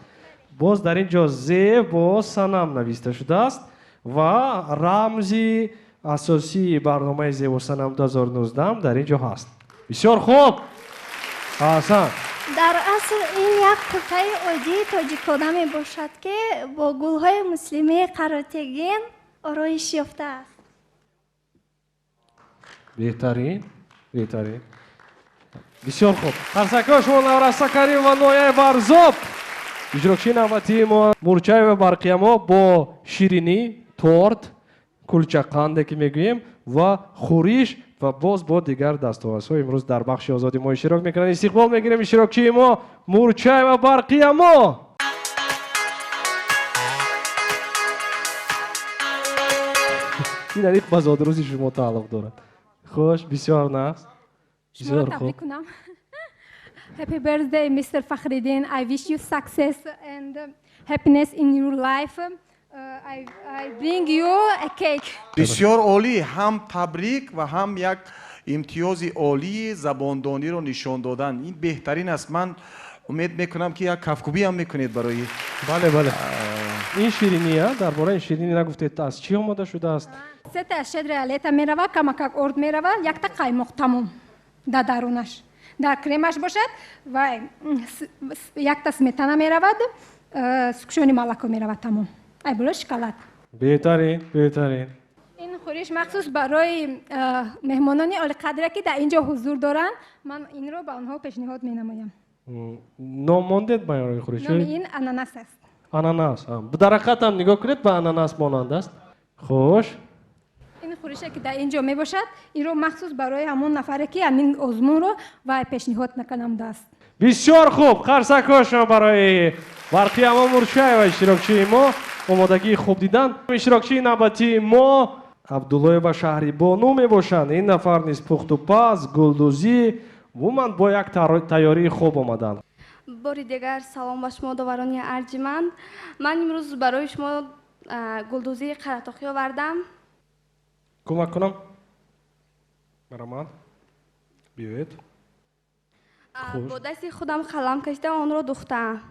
[SPEAKER 9] Боз дар ин ҷо «Зебо санам» нависта шудааст ва рамзи асосии барномаи «Зебосанам 2019» дар ин ҷо ҳаст. Бисёр хуб, аҳсан.
[SPEAKER 3] Дар асл ин як куртаи оддии тоҷикона мебошад, ки бо гулҳои муслимии қаротегин ороиш ёфтааст.
[SPEAKER 9] Беҳтарин, беҳтарин. Бисёр хуб. Қарсакҳо шумо Навраса Каримова, ноҳияи Варзоб. Иштирокчии навбатии мо Мурчаева Барқиямо бо ширинӣ, торт, кулчақанде ки мегӯем ва хӯриш ва боз бо дигар дастовардҳо имрӯз дар бахши озоди мо иштирок мекунанд. Истиқбол мегирем иштирокчии мо Мурчаева Барқиямо. Ин аниқ ба зодрӯзи шумо тааллуқ дорад. Хуш, бисёр нағз.
[SPEAKER 4] Шуморо табрик кунам. Happy birthday, Mr. Fakhriddin. I wish you success and happiness in your life. I bring you a cake.
[SPEAKER 16] Бисёр олӣ, ҳам табрик ва ҳам як имтиёзи олии забондониро нишон додан. Ин беҳтарин аст. Ман умед мекунам, ки як кафкубӣ ҳам мекунед барои.
[SPEAKER 9] Бале, бале. Ин ширинӣ, дар бораи ин ширинӣ нагуфтед, аз чӣ омода шудааст?
[SPEAKER 4] Сета щедрое лето мерава, камакак орд мерава, якта қаймоқ, тамом дар дарунаш. Дар кремаш бошад ва якта сметана меравад, сгущённое молоко меравад, тамом. Ай боло шоколад.
[SPEAKER 9] Беҳтарин, беҳтарин.
[SPEAKER 4] Ин хӯриш махсус барои меҳмонони олиқадре, ки дар ин ҷо ҳузур доранд, ман инро ба онҳо пешниҳод менамоям.
[SPEAKER 9] Ном мондед ба ин хӯриш?
[SPEAKER 4] Номи ин ананас аст.
[SPEAKER 9] Ананас. Дар ҳақиқат нигоҳ кунед, ба ананас монанд аст. Хуш.
[SPEAKER 4] Ин хӯрише, ки дар ин ҷо мебошад, инро махсус барои ҳамон нафаре, ки ҳамин озмунро вай пешниҳод накардааст.
[SPEAKER 9] Бисёр хуб. Қарсакҳо барои Барқиямо Мурчаева, иштирокчии мо, омодагии хуб дидан. Иштирокчии навбатии мо Абдуллоева Шаҳрибону мебошанд. Ин нафар низ пухтупаз, гулдӯзӣ, умуман бо як тайёрии хуб омаданд.
[SPEAKER 1] Бори дигар салом ба шумо, доварони арҷманд. Ман имрӯз барои шумо гулдӯзии қаратоқӣ овардам.
[SPEAKER 9] Кӯмак кунам? Марҳамат, биёед.
[SPEAKER 1] Бо дасти худам қалам кашида онро духтаам.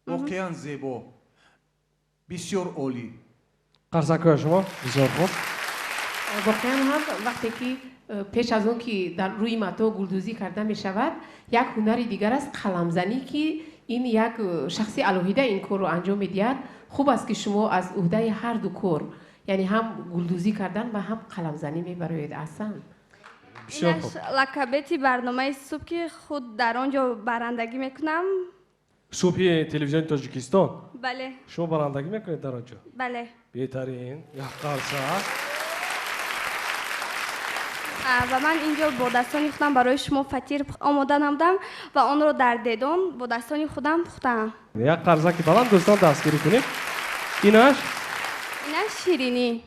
[SPEAKER 16] Воқеан зебо, бисёр олӣ.
[SPEAKER 9] Қарсакҳои шумо, бисёр хуб.
[SPEAKER 17] Воқеан ҳам, вақте ки пеш аз он ки дар рӯи матоъ гулдӯзӣ карда мешавад, як ҳунари дигар аст, қаламзанӣ, ки ин як шахси алоҳида ин корро анҷом медиҳад. Хуб аст, ки шумо аз уҳдаи ҳар ду кор, яъне ҳам гулдӯзӣ кардан ва ҳам қаламзанӣ мебароед. Аҳсан.
[SPEAKER 1] Инаш лакабети барномаи субҳ, ки худ дар он ҷо барандагӣ мекунам.
[SPEAKER 9] Субҳи телевизиони Тоҷикистон?
[SPEAKER 1] Бале.
[SPEAKER 9] Шумо барандагӣ мекунед дар он ҷо?
[SPEAKER 1] Бале.
[SPEAKER 9] Беҳтарин, як қарсак.
[SPEAKER 1] Ва ман инҷо бо дастони худам барои шумо фатир омода намудам ва онро дар дедон бо дастони худам пухтаам.
[SPEAKER 9] Як қарсаки баланд, дӯстон, дастгирӣ кунед. Инаш?
[SPEAKER 1] Инаш ширинӣ.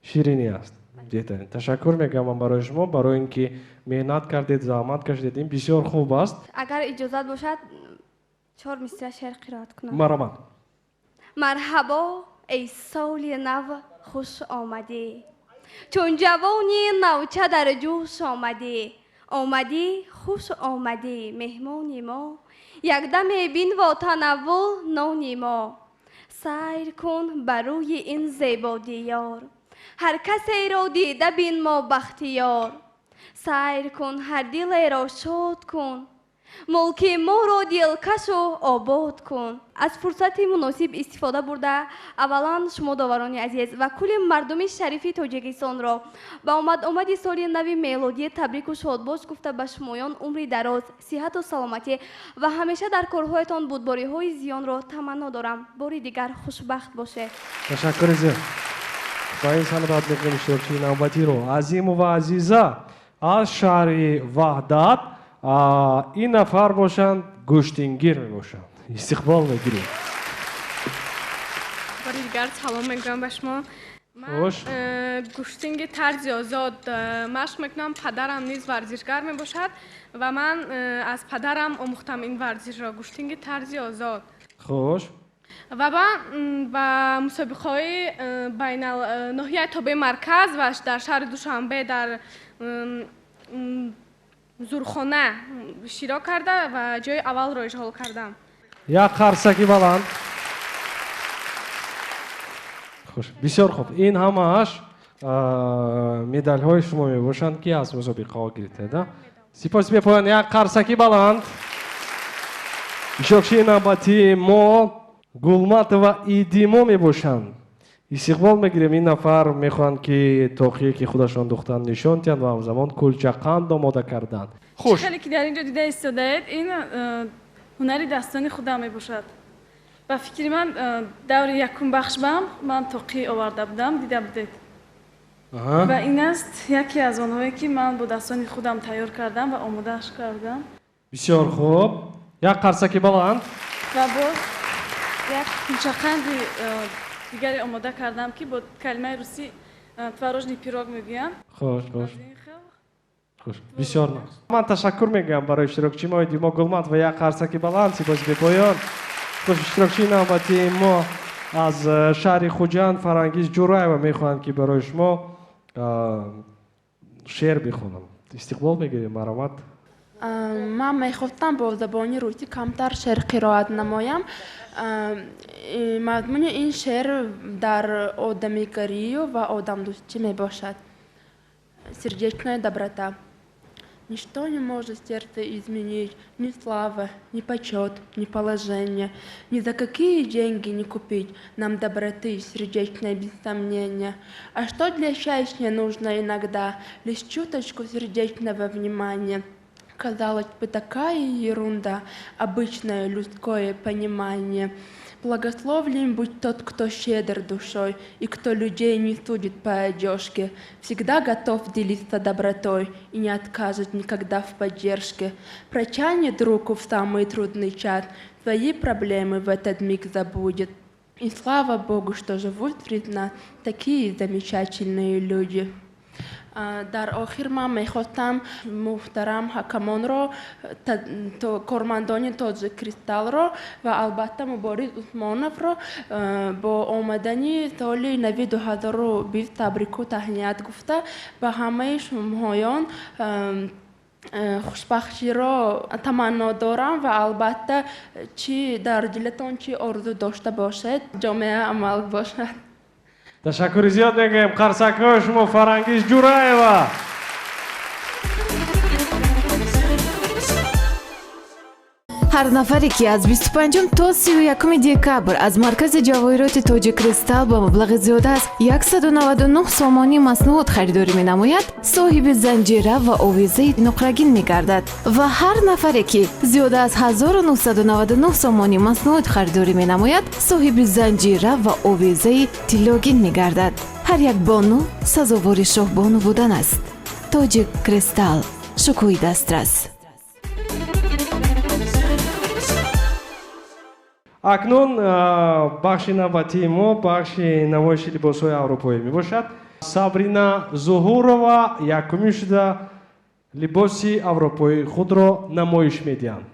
[SPEAKER 9] Ширинӣ аст. Беҳтарин. Ташаккур мегӯям ман барои шумо, барои ин ки меҳнат кардед, заҳмат кашидед. Ин бисёр хуб аст.
[SPEAKER 1] Агар иҷозат бошад, чор мисра шеър қироат кунам.
[SPEAKER 9] Марҳамат.
[SPEAKER 1] Марҳабо, эй соли нав, хуш омадӣ. Чун ҷавони навча дар ҷӯш омадӣ. Омадӣ, хуш омадӣ, меҳмони мо. Якдаме бинво танаввул нони мо. Сайр кун ба рӯи ин зебо диёр. Ҳар касеро дида бин мо бахтиёр. Сайр кун, ҳар дилеро шод кун. Мулки моро дилкашу обод кун. Аз фурсати муносиб истифода бурда, аввалан шумо, доварони азиз, ва кулли мардуми шарифи Тоҷикистонро ба омад-омади соли нави мелодӣ табрику шодбош гуфта, ба шумоён умри дароз, сиҳату саломатӣ ва ҳамеша дар корҳоятон бурдбориҳои зиёнро таманно дорам. Бори дигар хушбахт бошед.
[SPEAKER 9] Ташаккури зиёд. Ба ин сана даъват мекунем иштирокчии навбатиро, Азимова Азиза аз шаҳри Ваҳдат. Ин нафар бошанд, гӯштингир мебошанд. Истиқбол мегирем.
[SPEAKER 7] Бори дигар салом мегӯям ба шумо. Ман гӯштинги тарзи озод машқ мекунам. Падарам низ варзишгар мебошад ва ман аз падарам омӯхтам ин варзишро, гӯштинги тарзи озод.
[SPEAKER 9] Хуш.
[SPEAKER 7] Ва ман ба мусобиқаҳои байнал ноҳияи тобеи марказ ва дар шаҳри Душанбе дар зурхона иштирок карда ва ҷои аввалро ишғол кардам.
[SPEAKER 9] Як қарсаки баланд. Хуш, бисёр хуб. Ин ҳамааш медалҳои шумо мебошанд, ки аз мусобиқаҳо гирифтед. Сипоси бепоён, як қарсаки баланд. Иштирокчии навбатии мо Гулматова Идимо мебошанд. Истиқбол мегирем. Ин нафар мехоҳанд, ки тоқие, ки худашон духтанд, нишон диҳанд ва ҳамзамон кулчақанд омода карданд. Хуш.
[SPEAKER 5] Хеле ки дар ин ҷо дида истодаед, ин ҳунари дастони худам мебошад. Ба фикри ман, даври якум бахш бам ман тоқӣ оварда будам, дида будед. Ва ин аст яке аз онҳое, ки ман бо дастони худам тайёр кардам ва омодааш кардам.
[SPEAKER 9] Бисёр хуб, як қарсаки баланд.
[SPEAKER 5] Ва боз як кулчақанди дигаре омода кардам, ки бо калимаи русӣ творожный пирог мегӯянд.
[SPEAKER 9] Хуш, хуш, хуш, бисёр нағз. Ман ташаккур мегӯям барои иштирокчии мо Димо Гулмат ва як қарсаки баланд, сипоси бепоён. Хуш, иштирокчии навбатии мо аз шаҳри Хуҷанд Фарангиз Ҷураева мехоҳанд, ки барои шумо шеър бихонам. Истиқбол мегирем, марҳамат.
[SPEAKER 12] Ман мехостам бо забони русӣ камтар шеър қироат намоям. Мазмуни ин шеър дар одамигарию ва одамдӯстӣ мебошад. Сердечная доброта. Ничто не может сердце изменить, ни слава, ни почет, ни положение. Ни за какие деньги не купить нам доброты сердечной без сомнения. А что для счастья нужно иногда? Лишь чуточку сердечного внимания. Казалось бы, такая ерунда, обычное людское понимание. Благословлен будь тот, кто щедр душой и кто людей не судит по одежке, всегда готов делиться добротой и не откажет никогда в поддержке. Протянет руку в самый трудный час, свои проблемы в этот миг забудет. И слава Богу, что живут среди нас такие замечательные люди. Дар охир ман мехостам муҳтарам ҳакамонро, кормандони Тоҷик Кристаллро ва албатта Мубориз Усмоновро бо омадани соли нави 2020 табрику таҳният гуфта, ба ҳамаи шумоён хушбахтиро таманно дорам ва албатта, чӣ дар дилатон чӣ орзу дошта бошед, ҷомеа амал бошад.
[SPEAKER 9] Ташаккури зиёд мегӯем, қарсакҳои шумо, Фарангиз Ҷураева.
[SPEAKER 8] Ҳар нафаре, ки аз 25 то 31 декабр аз маркази ҷавоҳироти Тоҷик Кристалл ба маблағи зиёда аз 199 сомонӣ маснуот харидорӣ менамояд, соҳиби занҷира ва овезаи нуқрагин мегардад ва ҳар нафаре, ки зиёда аз 1999 сомонӣ маснуот харидорӣ менамояд, соҳиби занҷира ва овезаи тиллогин мегардад. Ҳар як бону сазовори шоҳбону будан аст. Тоҷик Кристалл, шукӯҳи дастрас.
[SPEAKER 9] Акнун бахши навбатии мо бахши намоиши либосҳои аврупоӣ мебошад. Сабрина Зуҳурова якумин шуда либоси аврупоии худро намоиш медиҳанд.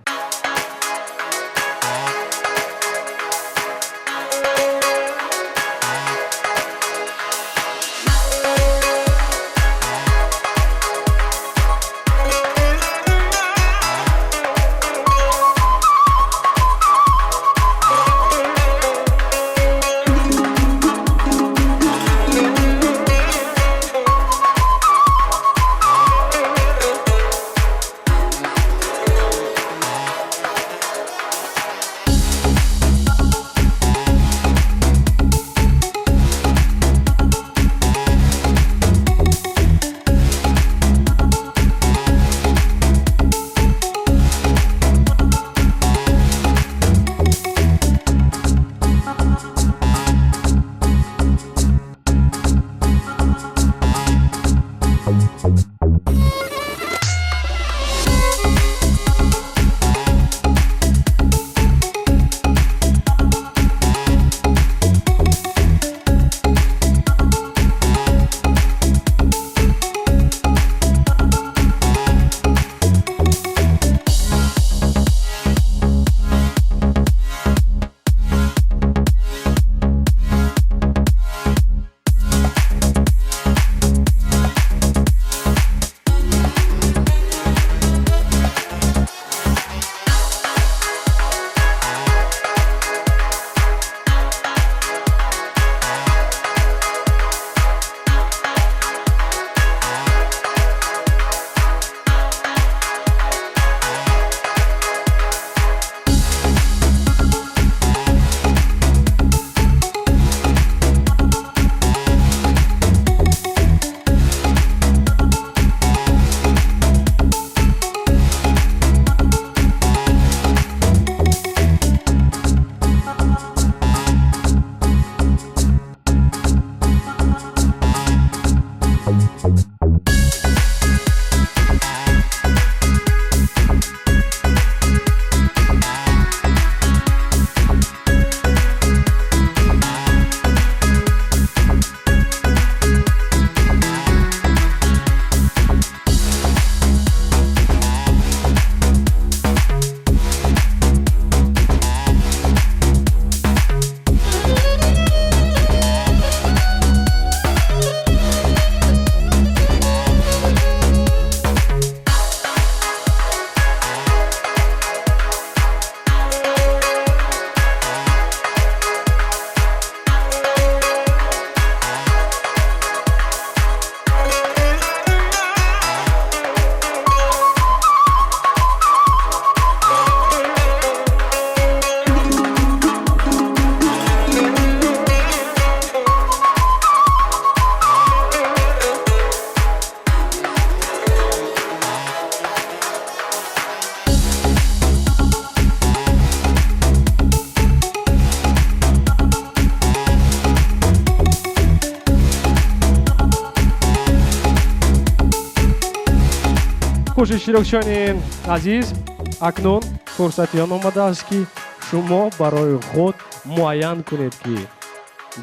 [SPEAKER 9] Хуш, иштирокчиёни азиз, акнун фурсати он омадааст, ки шумо барои худ муайян кунед, ки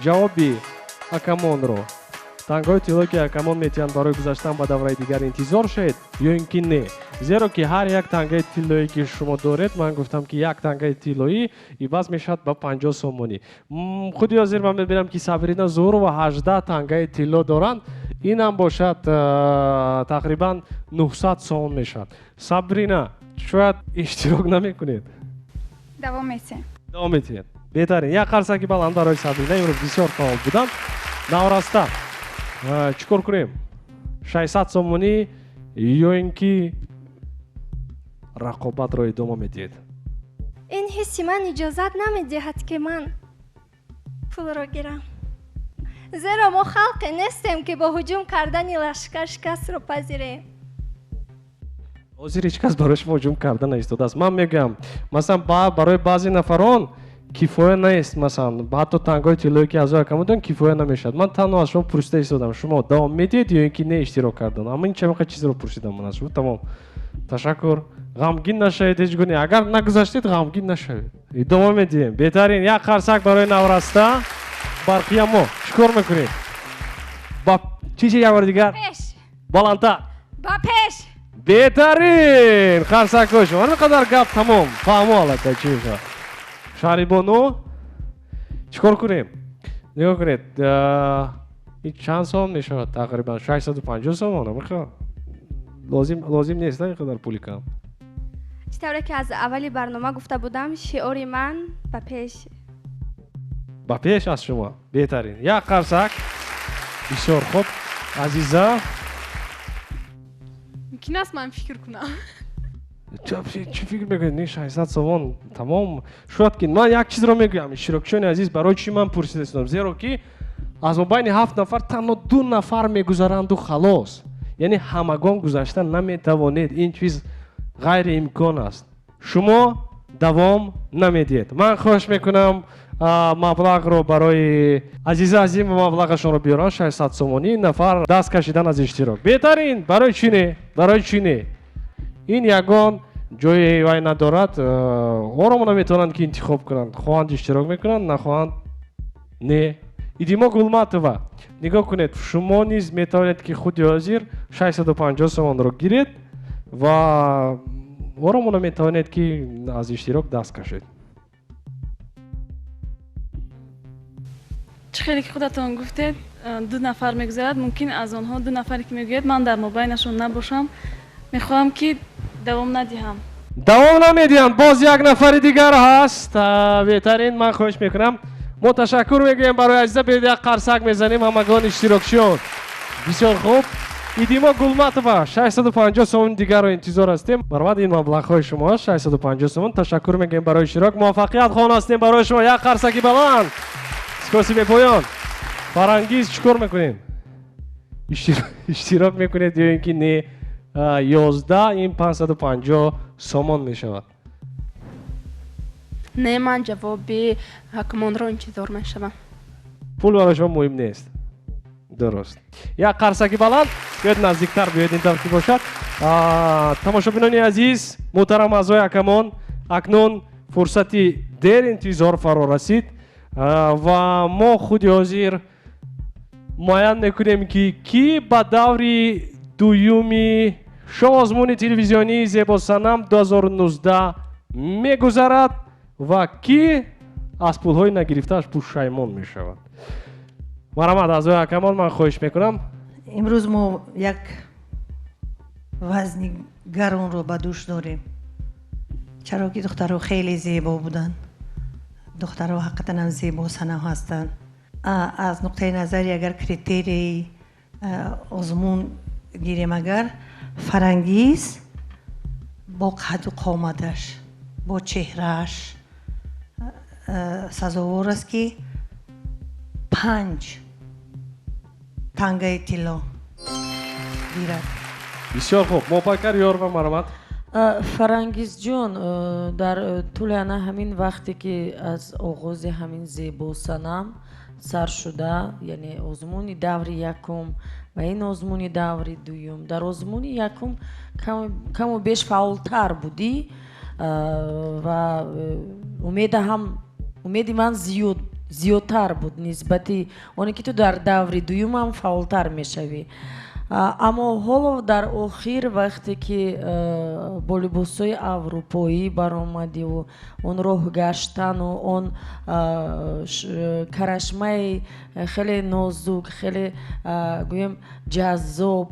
[SPEAKER 9] ҷавоби ҳакамонро, тангаҳои тиллое, ки ҳакамон метиҳанд, барои гузаштан ба давраи дигар интизор шавед ё ин ки не. Зеро ки ҳар як тангаи тиллоӣ, ки шумо доред, ман гуфтам, ки як тангаи тиллоӣ иваз мешавад ба 50 сомонӣ. Худи ҳозир ман мебинам, ки Сабрина Зуҳурова 18 тангаи тилло доранд. Инам бошад, тақрибан 900 сомон мешавад. Сабрина, шояд иштирок намекунед?
[SPEAKER 6] Давом метиҳем.
[SPEAKER 9] Давом метиҳед. Беҳтарин, як қарсаки баланд барои Сабрина, имрӯз бисёр фаъол буданд. Навраста, чӣ кор кунем? 600 сомонӣ ё ин ки рақобатро идома медиҳед?
[SPEAKER 3] Ин ҳисси ман иҷозат намедиҳад, ки ман пулро гирам, зеро мо халқе нестем, ки бо ҳуҷум кардани лашкар шикастро пазирем.
[SPEAKER 9] Ҳозир ҳеҷ кас барои шумо ҳуҷум карда наистодааст. Ман мегӯям, масалан, барои баъзе нафарон кифоя нест, масалан, ҳатто тангаҳои тиллое, ки аъзои ҳакамон доранд, кифоя намешавад. Ман танҳо аз шумо пурсида истодам: шумо давом медиҳед ё ин ки не иштирок кардан? Аммо ин чамиқа чизро пурсидам ман аз шумо. Тамом, ташаккур. Ғамгин нашавед ҳеҷ гуна. Агар нагузаштед, ғамгин нашавед, идома медиҳем. Беҳтарин, як қарсак барои Навраста. Барқиямо, чӣ кор мекунед? Ба чӣ чи як бори дигар?
[SPEAKER 3] Пеш.
[SPEAKER 9] Баландтар.
[SPEAKER 3] Ба пеш.
[SPEAKER 9] Беҳтарин, қарсакҳои шумо. Ҳамин қадар гап тамом, фаҳмо аллакай чӣ мешавад. Шаҳрибону, чӣ кор кунем? Нигоҳ кунед, ин чанд сом мешавад? Тақрибан 650 сомон. Амиқа лозим нест ин қадар пули кам.
[SPEAKER 1] Чӣ тавре ки аз аввали барнома гуфта будам, шиори ман ба пеш.
[SPEAKER 9] Ба пеш аз шумо. Беҳтарин, як қарсак. Бисёр хуб. Азиза?
[SPEAKER 5] Мумкин аст, ман фикр кунам?
[SPEAKER 9] Чӣ фикр мекунед? Не, 600 сомон тамом шояд. Ки ман як чизро мегӯям, иштирокчиёни азиз, барои чӣ ман пурсида истодам? Зеро ки аз мобайни ҳафт нафар танҳо ду нафар мегузаранду халос, яъне ҳамагон гузашта наметавонед, ин чиз ғайриимкон аст. Шумо давом намедиҳед. Ман хоҳиш мекунам, маблағро барои Азиза Азимова, маблағашонро биёранд, 600 сомонӣ. Ин нафар даст кашидан аз иштирок. Беҳтарин. Барои чӣ не? Барои чӣ не? Ин ягон ҷои вай надорад. Оромона метавонанд, ки интихоб кунанд: хоҳанд, иштирок мекунанд, нахоҳанд, не. Идимо Гулматова, нигоҳ кунед, шумо низ метавонед, ки худи ҳозир 650 сомонро гиред ва оромона метавонед, ки аз иштирок даст кашед.
[SPEAKER 5] Чӣ хеле ки худатон гуфтед, ду нафар мегузарад. Мумкин, аз онҳо ду нафаре, ки мегӯяд, ман дар мобайнашон набошам. Мехоҳам, ки давом надиҳам.
[SPEAKER 9] Давом намедиҳанд. Боз як нафари дигар ҳаст. Беҳтарин, ман хоҳиш мекунам. Мо ташаккур мегӯем барои Азиза. Биёед, як қарсак мезанем ҳамагон, иштирокчиён. Бисёр хуб. Идимо Гулматова, 650 сомон дигарро интизор ҳастем. Баромад, ин маблағҳои шумо, 650 сомон. Ташаккур мегӯем барои иштирок, муваффақият хоҳон ҳастем барои шумо. Як қарсаки баланд, сипоси бепоён. Фарангиз, чӣ кор мекунем? Иштирок мекунед ё ин ки не? 11, ин 550 сомон мешавад.
[SPEAKER 12] Не, ман ҷавоби ҳакамонро интизор мешавам.
[SPEAKER 9] Пул барои шумо муҳим нест, дуруст. Як қарсаки баланд. Биёед, наздиктар биёед, ин тавр ки бошад. Тамошобинони азиз, муҳтарам аъзои ҳакамон, акнун фурсати дер интизор фаро расид ва мо худи ҳозир муайян мекунем, ки кӣ ба даври дуюми шоу-озмуни телевизионии «Зебосанам 2019» мегузарад ва кӣ аз пулҳои нагирифтааш пушаймон мешавад. Марҳамат, аъзои ҳакамон, ман хоҳиш мекунам.
[SPEAKER 18] Имрӯз мо як вазни гаронро ба дӯш дорем, чаро ки духтарҳо хеле зебо буданд. Духтарҳо ҳақиқатан ҳам зебо санам ҳастанд. Аз нуқтаи назари агар критерии озмун гирем, агар Фарангиз бо қаду қоматаш, бо чеҳрааш сазовор аст, ки панҷ тангаи тилло гирад.
[SPEAKER 9] Бисёр хуб. Мопайкар Ёрова, марҳамат.
[SPEAKER 14] Фарангизҷон, дар тӯли ана ҳамин вақте ки аз оғози ҳамин Зебосанам сар шуда, яъне озмуни даври якум ва ин озмуни даври дуюм, дар озмуни якум каму беш фаъолтар будӣ ва умеда ҳам, умеди ман зиёдтар буд нисбати оне ки ту дар даври дуюм ҳам фаъолтар мешавӣ. Аммо ҳоло дар охир вақте ки бо либосҳои аврупоӣ баромадиву он роҳ гаштану он карашмаи хеле нозук, хеле, гӯем, ҷаззоб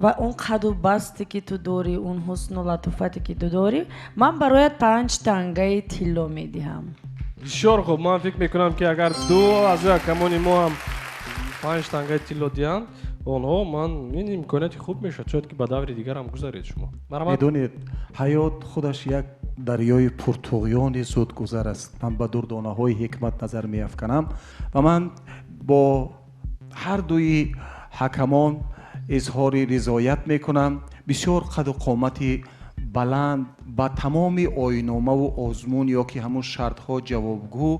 [SPEAKER 14] ва он қаду басте ки ту дорӣ, он ҳусну латофате ки ту дорӣ, ман бароят 5 тангаи тилло медиҳам.
[SPEAKER 9] Бисёр хуб, ман фикр мекунам ки агар ду аз ҳакамони мо ҳам 5 тангаи тилло диҳанд, онҳо ман ин имконияти хуб мешавад, шояд ки ба даври дигар ҳам гузаред шумо.
[SPEAKER 16] Медонед, ҳаёт худаш як дарёи пуртуғёни зудгузар аст. Ман ба дурдонаҳои ҳикмат назар меафканам ва ман бо ҳар дуи ҳакамон изҳори ризоят мекунам. Бисёр қаду қомати баланд, ба тамоми оиномаву озмун ё ки ҳамун шартҳо ҷавобгӯ,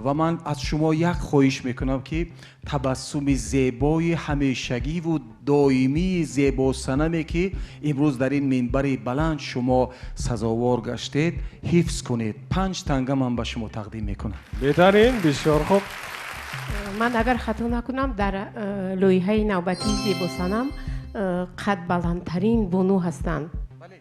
[SPEAKER 16] ва ман аз шумо як хоҳиш мекунам ки табассуми зебои ҳамешагиву доимии зебосанаме ки имрӯз дар ин минбари баланд шумо сазовор гаштед, ҳифз кунед. 5 танга ман ба шумо тақдим мекунам.
[SPEAKER 9] Беҳтарин, бисёр хуб.
[SPEAKER 17] Ман агар хато накунам, дар лоиҳаи навбатии Зебосанам қад баландтарин бону ҳастанд,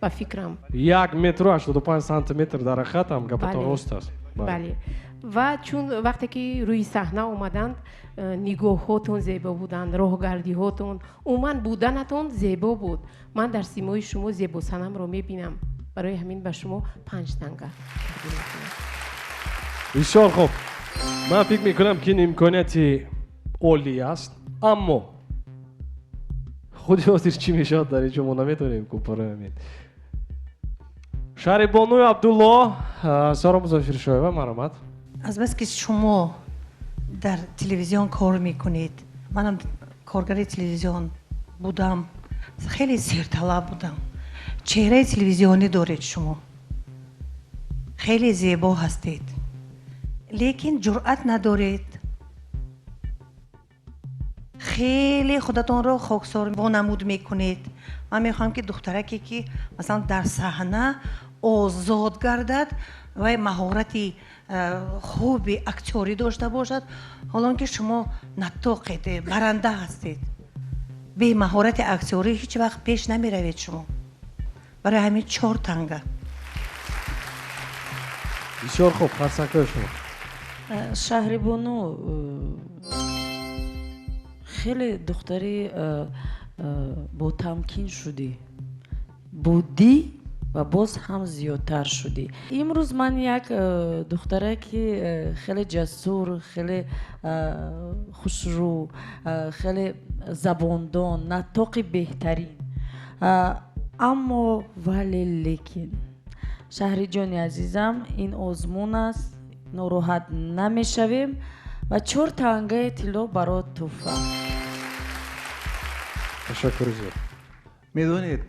[SPEAKER 17] ба фикрам.
[SPEAKER 9] 1 метру 85 сантиметр дар ҳақиқат ҳам гапатон рост аст.
[SPEAKER 17] Бале. Ва чун вақте ки рӯи саҳна омаданд, нигоҳҳотон зебо буданд, роҳгардиҳотон, умуман буданатон зебо буд. Ман дар симои шумо Зебосанамро мебинам. Барои ҳамин ба шумо 5 танга тақдим мекунам.
[SPEAKER 9] Бисёр хуб. Ман фикр мекунам ки ин имконияти олӣ аст, аммо худи ҳозир чӣ мешавад дар инҷо мо наметавонем ку барои ҳамин. Шаҳрибонуи Абдулло, Соро Музаффаршоева, марҳамат.
[SPEAKER 18] Азбаски шумо дар телевизион кор мекунед, манам коргари телевизион будам, хеле серталаб будам. Чеҳраи телевизионӣ доред шумо, хеле зебо ҳастед, лекин ҷуръат надоред. Хеле худатонро хоксор вонамуд мекунед. Ман мехоҳам ки духтараке ки масалан дар саҳна озод гардад ва маҳорати хуби актёрӣ дошта бошад, ҳолон ки шумо натоқед, баранда ҳастед. Бе маҳорати актёрӣ ҳеҷ вақт пеш намеравед шумо. Барои ҳамин 4 танга.
[SPEAKER 9] Бисёр хуб, қарсакҳои шумо.
[SPEAKER 14] Шаҳрибону хеле духтари ботамкин шудӣ, будӣ ва боз ҳам зиёдтар шудӣ. Имрӯз ман як духтаре ки хеле ҷасур, хеле хушрӯ, хеле забондон, натоқи беҳтарин. Аммо вале лекин шаҳриҷони азизам, ин озмун аст, нороҳат намешавем ва 4 тангаи тилло барот тӯҳфа.
[SPEAKER 9] Ташаккур зиёд.
[SPEAKER 16] Медонед,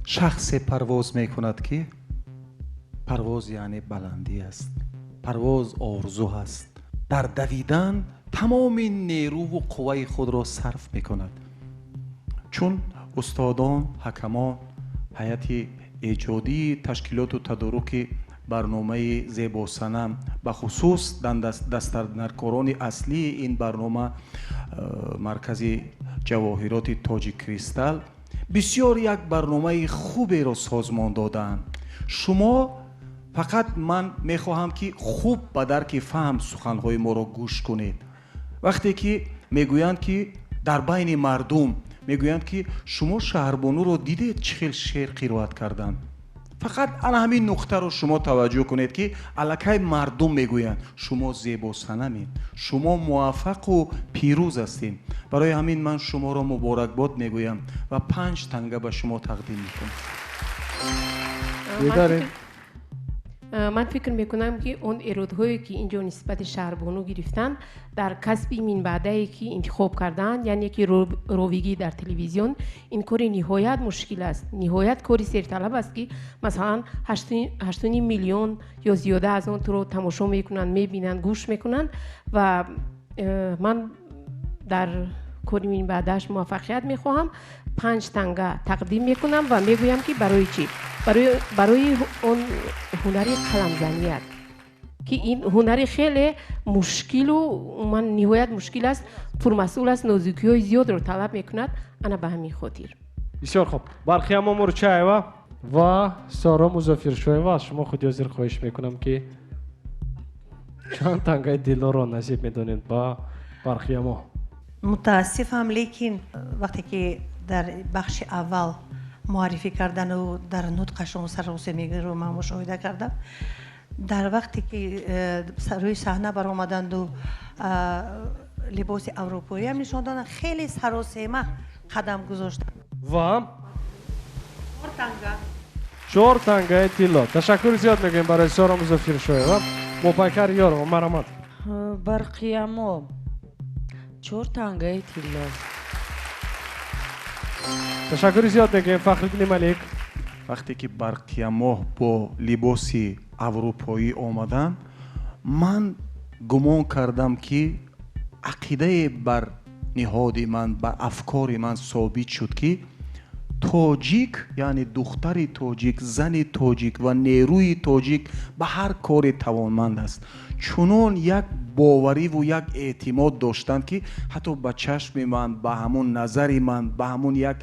[SPEAKER 16] шахсе парвоз мекунад ки парвоз яъне баландӣ аст, парвоз орзу аст. Дар давидан тамоми нерӯву қувваи худро сарф мекунад. Чун устодон, ҳакамон, ҳайати эҷодии ташкилоту тадоруки барномаи Зебосанам, бахусус дастаркорони аслии ин барнома, маркази ҷавоҳироти Тоҷик Кристал, бисёр як барномаи хуберо созмон додаанд. Шумо фақат ман мехоҳам ки хуб ба дарки фаҳм суханҳои моро гӯш кунед. Вақте ки мегӯянд ки дар байни мардум мегӯянд ки шумо шаҳрбонуро дидед чӣ хел шеър қироат карданд, фақат ана ҳамин нуқтаро шумо таваҷҷӯҳ кунед ки аллакай мардум мегӯянд шумо зебосанамед, шумо муваффақу пирӯз ҳастед. Барои ҳамин ман шуморо муборакбод мегӯям ва 5 танга ба шумо тақдим мекунам.
[SPEAKER 17] Ман фикр мекунам, ки он эродҳое, ки ин ҷо нисбати Шаҳрбону гирифтанд, дар касби минбаъдае, ки интихоб карданд, яъне ки ровигӣ дар телевизион, ин кори ниҳоят мушкил аст, ниҳоят кори серталаб аст, ки масалан 8,5 миллион ё зиёда аз он туро тамошо мекунанд, мебинанд, гӯш мекунанд. Ва ман дар кори минбаъдааш муваффақият мехоҳам, панҷ танга тақдим мекунам ва мегӯям, ки барои чӣ: барои он ҳунари қаламзаният, ки ин ҳунари хеле мушкилу умуман ниҳоят мушкил аст, пурмасъул аст, нозукиҳои зиёдро талаб мекунад. Ана ба ҳамин хотир.
[SPEAKER 9] Бисёр хуб. Барқиямо Мурчаева ва Соро Музофиршоева, аз шумо худи ҳозир хоҳиш мекунам, ки чанд тангаи тиллоро насиб медонед ба Барқиямо?
[SPEAKER 18] Мутаассифам, лекин вақте ки дар бахши аввал муаррифӣ кардану дар нутқашон саросемиро ман мушоҳида кардам, дар вақте ки рӯи саҳна баромаданду либоси аврупоиам нишон доданд, хеле саросема қадам гузоштанд.
[SPEAKER 9] Ва чор тангаи тилло. Ташаккури зиёд мегӯем барои Соро Музофиршоева. Мопайкар Ёрова, марҳамат.
[SPEAKER 14] Барқиямо, чор тангаи тилло.
[SPEAKER 9] Ташаккури зиёд мегӯем. Фахриддини Малик.
[SPEAKER 16] Вақте ки Барқиямоҳ бо либоси аврупоӣ омаданд, ман гумон кардам, ки ақидае бар ниҳоди ман, бар афкори ман собит шуд, ки тоҷик, яъне духтари тоҷик, зани тоҷик ва нерӯи тоҷик ба ҳар коре тавонманд аст. Чунон як бовариву як эътимод доштанд, ки ҳатто ба чашми ман, ба ҳамун назари ман, ба ҳамун як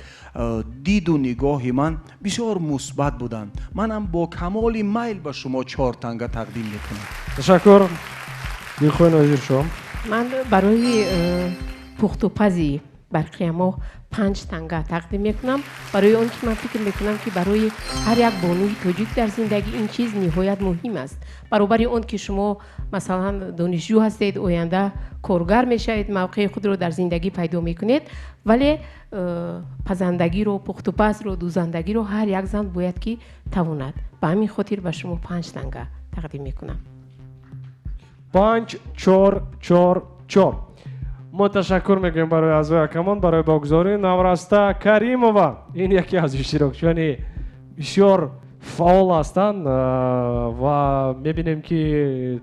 [SPEAKER 16] диду нигоҳи ман бисёр мусбат буданд. Манам бо камоли майл ба шумо чор танга тақдим мекунам.
[SPEAKER 9] Ташаккур. Дилхоҳи Нозиршоҳ.
[SPEAKER 17] Ман барои пухтупази Барқиямо панҷ танга тақдим мекунам, барои он ки ман фикр мекунам, ки барои ҳар як бонуи тоҷик дар зиндагӣ ин чиз ниҳоят муҳим аст. Баробари он ки шумо масалан донишҷӯ ҳастед, оянда коргар мешавед, мавқеи худро дар зиндагӣ пайдо мекунед, вале пазандагиро, пухтупазро, дӯзандагиро ҳар як зан бояд ки тавонад. Ба ҳамин хотир ба шумо панҷ танга тақдим мекунам.
[SPEAKER 9] Панҷ, чор, чор, чор. Мо ташаккур мекунем барои аъзои ҳакамон, барои богузорӣ. Навраста Каримова, ин яке аз иштирокчиёни бисёр фаъол ҳастанд ва мебинем, ки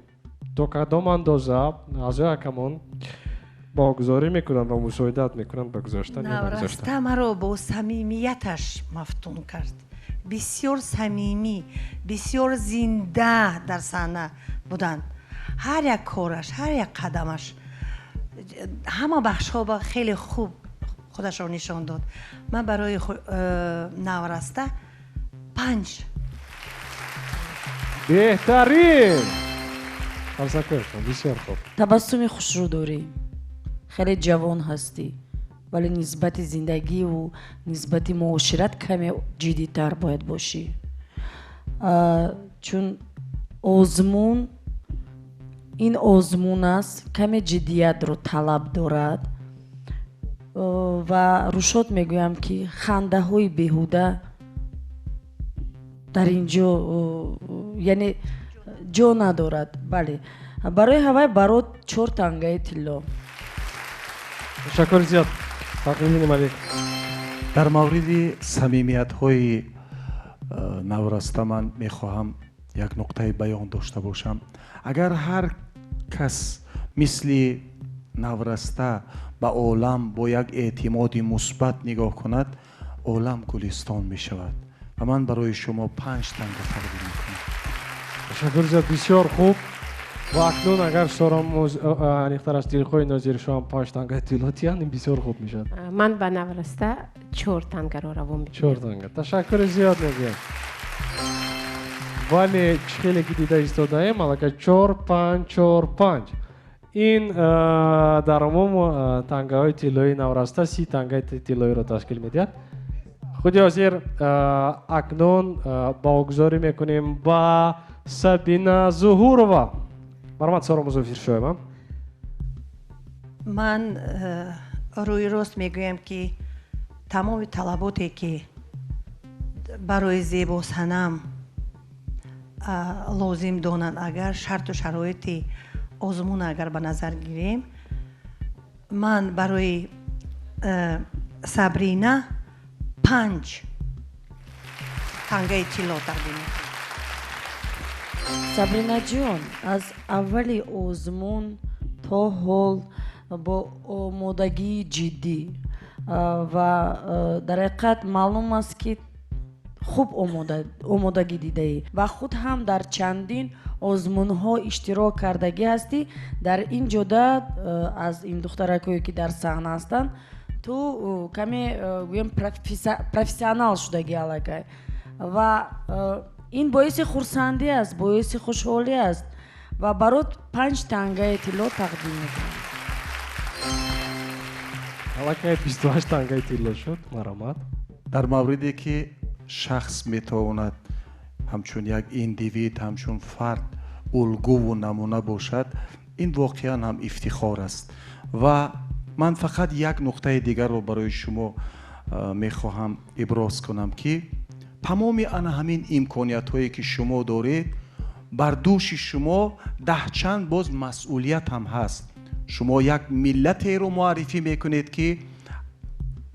[SPEAKER 9] то кадом андоза аъзои ҳакамон богузорӣ мекунанд ва мусоидат мекунанд ба гузоштан.
[SPEAKER 18] Навраста маро бо самимияташ мафтун кард. Бисёр самимӣ, бисёр зинда дар саҳна буданд. Ҳар як кораш, ҳар як қадамаш, ҳама бахшҳо ба хеле хуб худашро нишон дод. Ман барои Навраста панҷ.
[SPEAKER 9] Беҳтарин, бисёр хуб.
[SPEAKER 14] Табассуми хушрӯ дорӣ, хеле ҷавон ҳастӣ, вале нисбати зиндагиву нисбати муошират каме ҷиддитар бояд бошӣ, чун озмун ин озмун аст, каме ҷиддиятро талаб дорад. Ва Рӯшод, мегӯям, ки хандаҳои беҳуда дар ин ҷо, яъне, ҷо надорад. Бале, барои ҳавай барот чор тангаи тилло.
[SPEAKER 9] Ташаккури зиёд. Фахриддини Малик.
[SPEAKER 16] Дар мавриди самимиятҳои Навраста ман мехоҳам як нуқтаи баён дошта бошам. Агар ҳар кас мисли Навраста ба олам бо як эътимоди мусбат нигоҳ кунад, олам гулистон мешавад. Ва ман барои шумо панҷ танга тақдим мекунам.
[SPEAKER 9] Ташаккур зиёд, бисёр хуб. Ва акнун агар Соро, аниқтараш Дилхоҳи Нозиршоҳам панҷ тангаи тилло диҳанд, ин бисёр хуб мешавад.
[SPEAKER 17] Ман ба Навраста чор тангаро равон мекунам.
[SPEAKER 9] Чор танга. Ташаккури зиёд мегӯям. Вале чӣ хеле ки дида истодаем, аллакай чор, панҷ, чор, панҷ, ин дар умум тангаҳои тиллоии Навраста 30 тангаи тиллоиро ташкил медиҳад. Худи ҳозир акнун баҳогузорӣ мекунем ба Сабина Зуҳурова. Марҳамат, Соро Музофиршоева.
[SPEAKER 18] Ман рӯи рост мегӯям, ки тамоми талаботе, ки барои зебосанам Лозим донанд, агар шарту шароити озмун агар ба назар гирем, ман барои Сабрина 5 тангаи тилло тақдим мекунам.
[SPEAKER 14] Сабрина ҷон, аз аввали озмун то ҳол бо омодагии ҷиддӣ ва дар ҳақиқат маълум аст, ки хуб омодагӣ дидаӣ ва худ ҳам дар чандин озмунҳо иштирок кардагӣ ҳастӣ. Дар ин ҷода аз ин духтаракое, ки дар саҳна ҳастанд, ту каме, гӯем, профессионал шудагӣ аллакай ва ин боиси хурсандӣ аст, боиси хушҳолӣ аст ва барот 5 тангаи тилло тақдим мекунам.
[SPEAKER 9] Аллакай 28 тангаи тилло шуд. Марҳамат.
[SPEAKER 16] Дар мавриде ки шахс метавонад ҳамчун як индивид, ҳамчун фард улгуву намуна бошад, ин воқеан ҳам ифтихор аст. Ва ман фақат як нуқтаи дигарро барои шумо мехоҳам иброз кунам, ки тамоми ана ҳамин имкониятҳое, ки шумо доред, бар дӯши шумо даҳчанд боз масъулият ҳам ҳаст. Шумо як миллатеро муаррифӣ мекунед, ки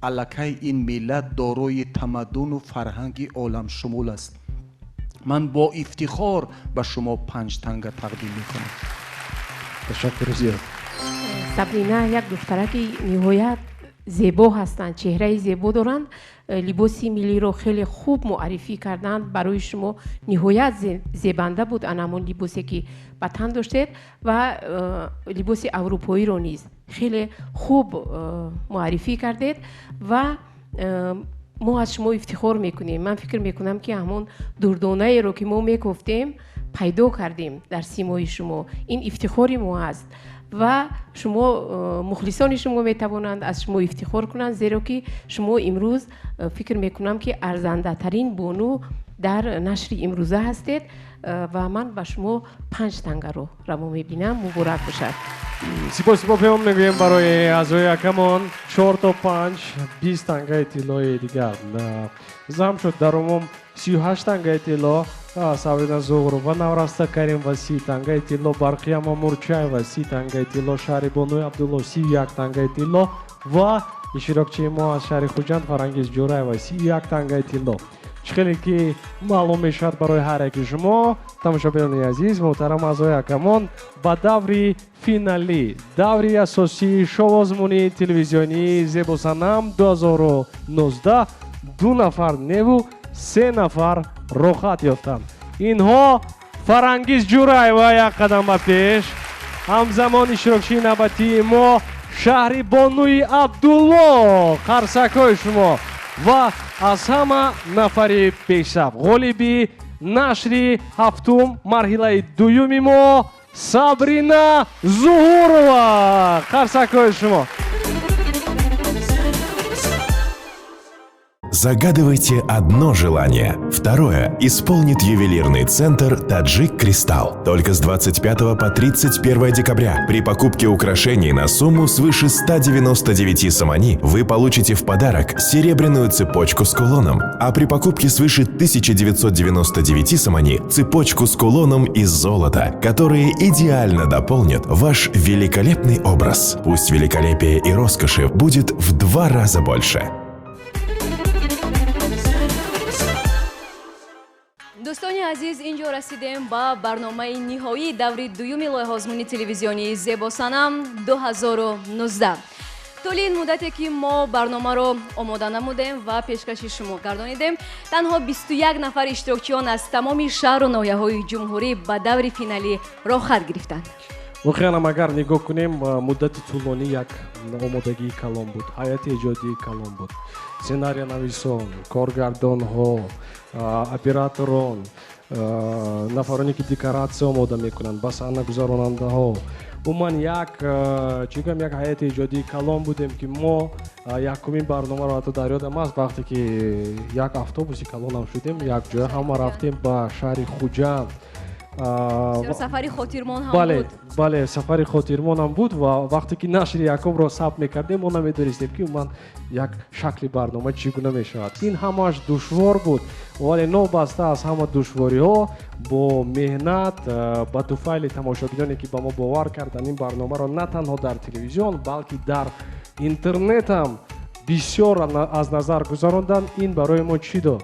[SPEAKER 16] аллакай ин миллат дорои тамаддуну фарҳанги оламшумул аст. Ман бо ифтихор ба шумо 5 танга тақдим мекунам.
[SPEAKER 9] Ташаккури зиёд.
[SPEAKER 17] Сабрина як духтараки ниҳоят зебо ҳастанд, чеҳраи зебо доранд, либоси миллиро хеле хуб муаррифӣ карданд. Барои шумо ниҳоят зебанда буд ана ҳамон либосе, ки ба тан доштед, ва либоси аврупоиро низ хеле хуб муаррифӣ кардед ва мо аз шумо ифтихор мекунем. Ман фикр мекунам, ки ҳамон дурдонаеро, ки мо мекофтем, пайдо кардем дар симои шумо. Ин ифтихори мо аст ва шумо, мухлисони шумо метавонанд аз шумо ифтихор кунанд, зеро ки шумо имрӯз, фикр мекунам, ки арзандатарин бону дар нашри имрӯза ҳастед ва ман ба шумо 5 тангаро раво мебинам. Муборак бошад.
[SPEAKER 9] Сипос паём мегӯем барои аъзои ҳакамон. 4 то 5, 20 тангаи тиллои дигар зам шуд. Дар умум 38 тангаи тилло. Сабрина Зуҳурова, Навраста Каримова 30 тангаи тилло, Барқия Мамурчаева 30 тангаи тилло, Шаҳрибонуи Абдулло 31 тангаи тилло ва иштирокчии мо аз шаҳри Хуҷанд Фарангиз Ҷураева 31 тангаи тилло. Чӣ хеле ки маълум мешавад барои ҳар яки шумо, тамошобинони азиз, муҳтарам аъзои ҳакамон, ба даври финалӣ, даври асосии шоу-озмуни телевизионии Зебосанам 2019 ду нафар неву се нафар роҳхат ёфтанд. Инҳо Фарангиз Ҷураева, як қадам ба пеш, ҳамзамон иштирокчии навбатии мо Шаҳрибонуи Абдулло, қарсакҳои шумо, ва аз ҳама нафари пешсаф, ғолиби нашри ҳафтум марҳилаи дуюми мо Сабрина Зуҳурова, қарсакҳои шумо.
[SPEAKER 19] Загадывайте одно желание. Второе исполнит ювелирный центр «Таджик Кристалл». Только с 25 по 31 декабря при покупке украшений на сумму свыше 199 сомони вы получите в подарок серебряную цепочку с кулоном, а при покупке свыше 1999 сомони цепочку с кулоном из золота, которые идеально дополнят ваш великолепный образ. Пусть великолепие и роскоши будет в 2 раза больше.
[SPEAKER 2] Дӯстони азиз, инҷо расидем ба барномаи ниҳоии даври дуюми лоиҳаозмуни телевизионии Зебосанам 2019. Тӯли ин муддате, ки мо барномаро омода намудем ва пешкаши шумо гардонидем, танҳо 21 нафар иштирокчиён аз тамоми шаҳру ноҳияҳои ҷумҳурӣ ба даври финалӣ роҳхат гирифтанд.
[SPEAKER 9] Воқеан ҳам, агар нигоҳ кунем, муддати тӯлонӣ як омодагии калон буд, ҳайати эҷодии калон буд, сценариянависон, коргардонҳо, операторон, нафароне, ки декоратсия омода мекунанд, ба саҳна гузаронандаҳо, умуман як, чӣ гӯям, як ҳайати эҷодии калон будем, ки мо якумин барномаро ҳатто дар ёдам аст, вақте ки як автобуси калонам шудем, якҷоя ҳама рафтем ба шаҳри Хуҷанд.
[SPEAKER 2] Сафари хотирмон ҳам
[SPEAKER 9] бале
[SPEAKER 2] буд.
[SPEAKER 9] Бале, сафари хотирмон ҳам буд ва вақте ки нашри якумро сабт мекардем, мо намедонистем, ки умуман як шакли барнома чӣ гуна мешавад. Ин ҳамааш душвор буд, вале новобаста аз ҳама душвориҳо, бо меҳнат, ба туфайли тамошобиноне, ки ба мо бовар карданд, ин барномаро на танҳо дар телевизион, балки дар интернет ҳам бисёр аз назар гузаронданд. Ин барои мо чӣ дод?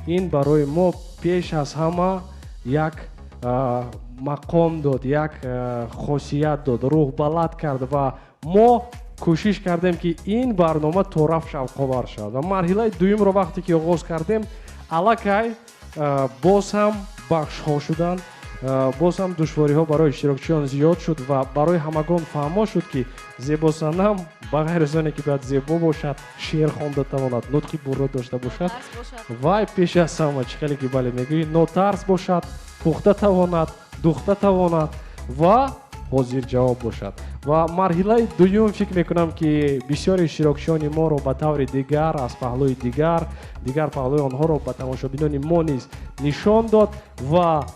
[SPEAKER 9] Ин барои мо пеш аз ҳама як мақом дод, як хосият дод, рӯҳбаланд кард ва мо кӯшиш кардем, ки ин барнома торафт шавқовар шавад. Ва марҳилаи дуюмро вақте ки оғоз кардем, аллакай боз ҳам бахшҳо шуданд, боз ҳам душвориҳо барои иштирокчиён зиёд шуд ва барои ҳамагон фаҳмо шуд, ки зебосанам ба ғайр аз оне ки бояд зебо бошад, шеър хонда тавонад, нутқи бурро дошта бошад, вай пеш аз ҳама, чӣ хеле ки бале мегӯӣ, нотарс бошад, пухта тавонад, духта тавонад ва ҳозирҷавоб бошад. Ва марҳилаи дуюм, фикр мекунам, ки бисёри иштирокчиёни моро ба таври дигар, аз паҳлӯи дигар, дигар паҳлӯи онҳоро ба тамошобинони мо низ нишон дод ва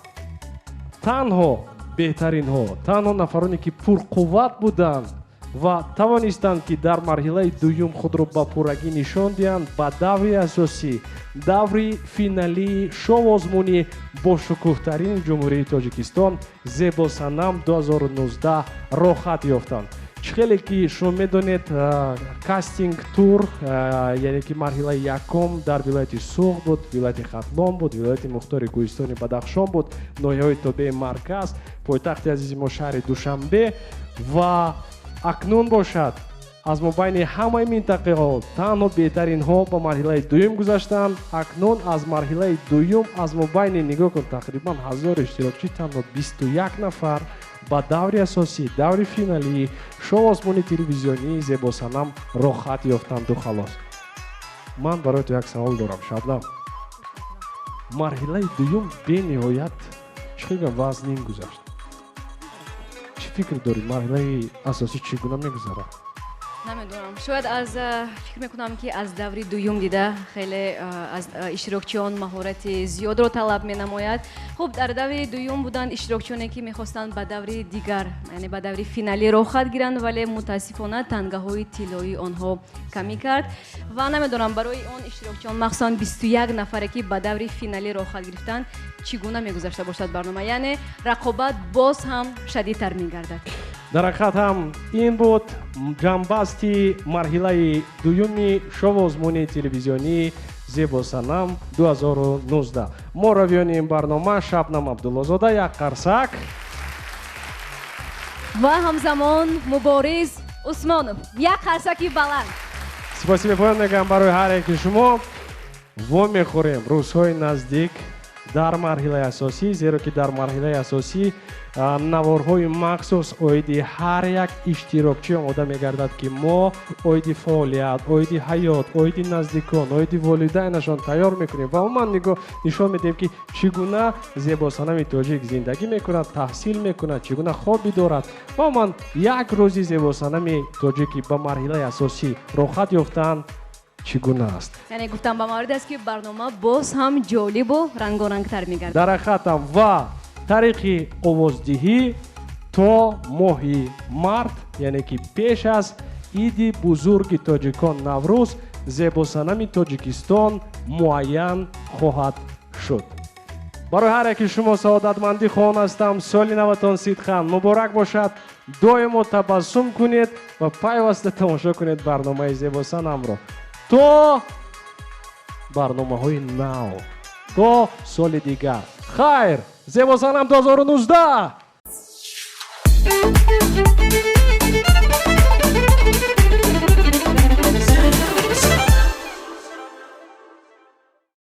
[SPEAKER 9] танҳо беҳтаринҳо, танҳо нафароне, ки пурқувват буданд ва тавонистанд, ки дар марҳилаи дуюм худро ба пуррагӣ нишон диҳанд, ба даври асосӣ, даври финалии шоу-озмуни бошукӯҳтарини Ҷумҳурии Тоҷикистон «Зебосанам 2019» роҳхат ёфтанд. Чӣ хеле ки шумо медонед, кастинг тур, яъне ки марҳилаи якум дар вилояти Суғд буд, вилояти Хатлон буд, вилояти мухтори Кӯҳистони Бадахшон буд, ноҳияҳои тобеи марказ, пойтахти азизи мо шаҳри Душанбе. Ва акнун бошад, аз мобайни ҳамаи минтақаҳо танҳо беҳтаринҳо ба марҳилаи дуюм гузаштанд. Акнун аз марҳилаи дуюм, аз мобайни, нигоҳ кун, тақрибан 1000 иштирокчӣ, танҳо 21 нафар ба даври асосӣ, даври финалии шоу-озмуни телевизионии «Зебосанам» роҳхат ёфтанду халос. Ман барои ту як савол дорам, Шабнам. Марҳилаи дуюм бениҳоят, чӣ гӯям, вазнин гузашт. Чӣ фикр дорӣ, марҳилаи асосӣ чӣ гуна мегузарад?
[SPEAKER 2] Намедонам, шояд аз фикр мекунам, ки аз даври дуюм дида хеле аз иштирокчиён маҳорати зиёдро талаб менамояд. Хуб, дар даври дуюм буданд иштирокчионе, ки мехостанд ба даври дигар, яъне ба даври финалӣ роҳхат гиранд, вале мутаассифона тангаҳои тиллоии онҳо камӣ кард. Ва намедонам, барои он иштирокчиён, махсусан 21 нафаре, ки ба даври финалӣ роҳхат гирифтанд, чӣ гуна мегузашта бошад барнома, яъне рақобат боз ҳам шадидтар мегардад.
[SPEAKER 9] Дар ҳақиқат ҳам ин буд ҷамъбасти марҳилаи дуюми шоу-озмуни телевизионии «Зебосанам 2019». Мо равиёни ин барнома Шабнам Абдуллозода, як қарсак,
[SPEAKER 2] ва ҳамзамон Мубориз Усмонов, як қарсаки баланд.
[SPEAKER 9] Спасибо бепоён мегӯям барои ҳар яки шумо. Вомехӯрем рӯзҳои наздик дар марҳилаи асосӣ, зеро ки дар марҳилаи асосӣ наворҳои махсус оиди ҳар як иштирокчӣ омода мегардад, ки мо оиди фаъолият, оиди ҳаёт, оиди наздикон, оиди волидайнашон тайёр мекунем ва умуман нигоҳ нишон медиҳем, ки чӣ гуна зебосанами тоҷик зиндагӣ мекунад, таҳсил мекунад, чӣ гуна хобӣ дорад ва умуман як рӯзи зебосанами тоҷикӣ ба марҳилаи асосӣ роҳхат ёфтан чӣ гуна аст.
[SPEAKER 2] Яъне гуфтам ба маврид аст, ки барнома боз ҳам ҷолибу рангорангтар мегардад.
[SPEAKER 9] Дар ҳақиқатам, ва тариқи овоздиҳӣ то моҳи март, яъне ки пеш аз иди бузурги тоҷикон Наврӯз, зебосанами Тоҷикистон муайян хоҳад шуд. Барои ҳар яки шумо саодатмандӣ хоҳон ҳастам. Соли наватон сидқан муборак бошад. Доимо табассум кунед ва пайваста тамошо кунед барномаи «Зебосанамро». То барномаҳои нав, то соли дигар, хайр. «Зебосанам» 2019.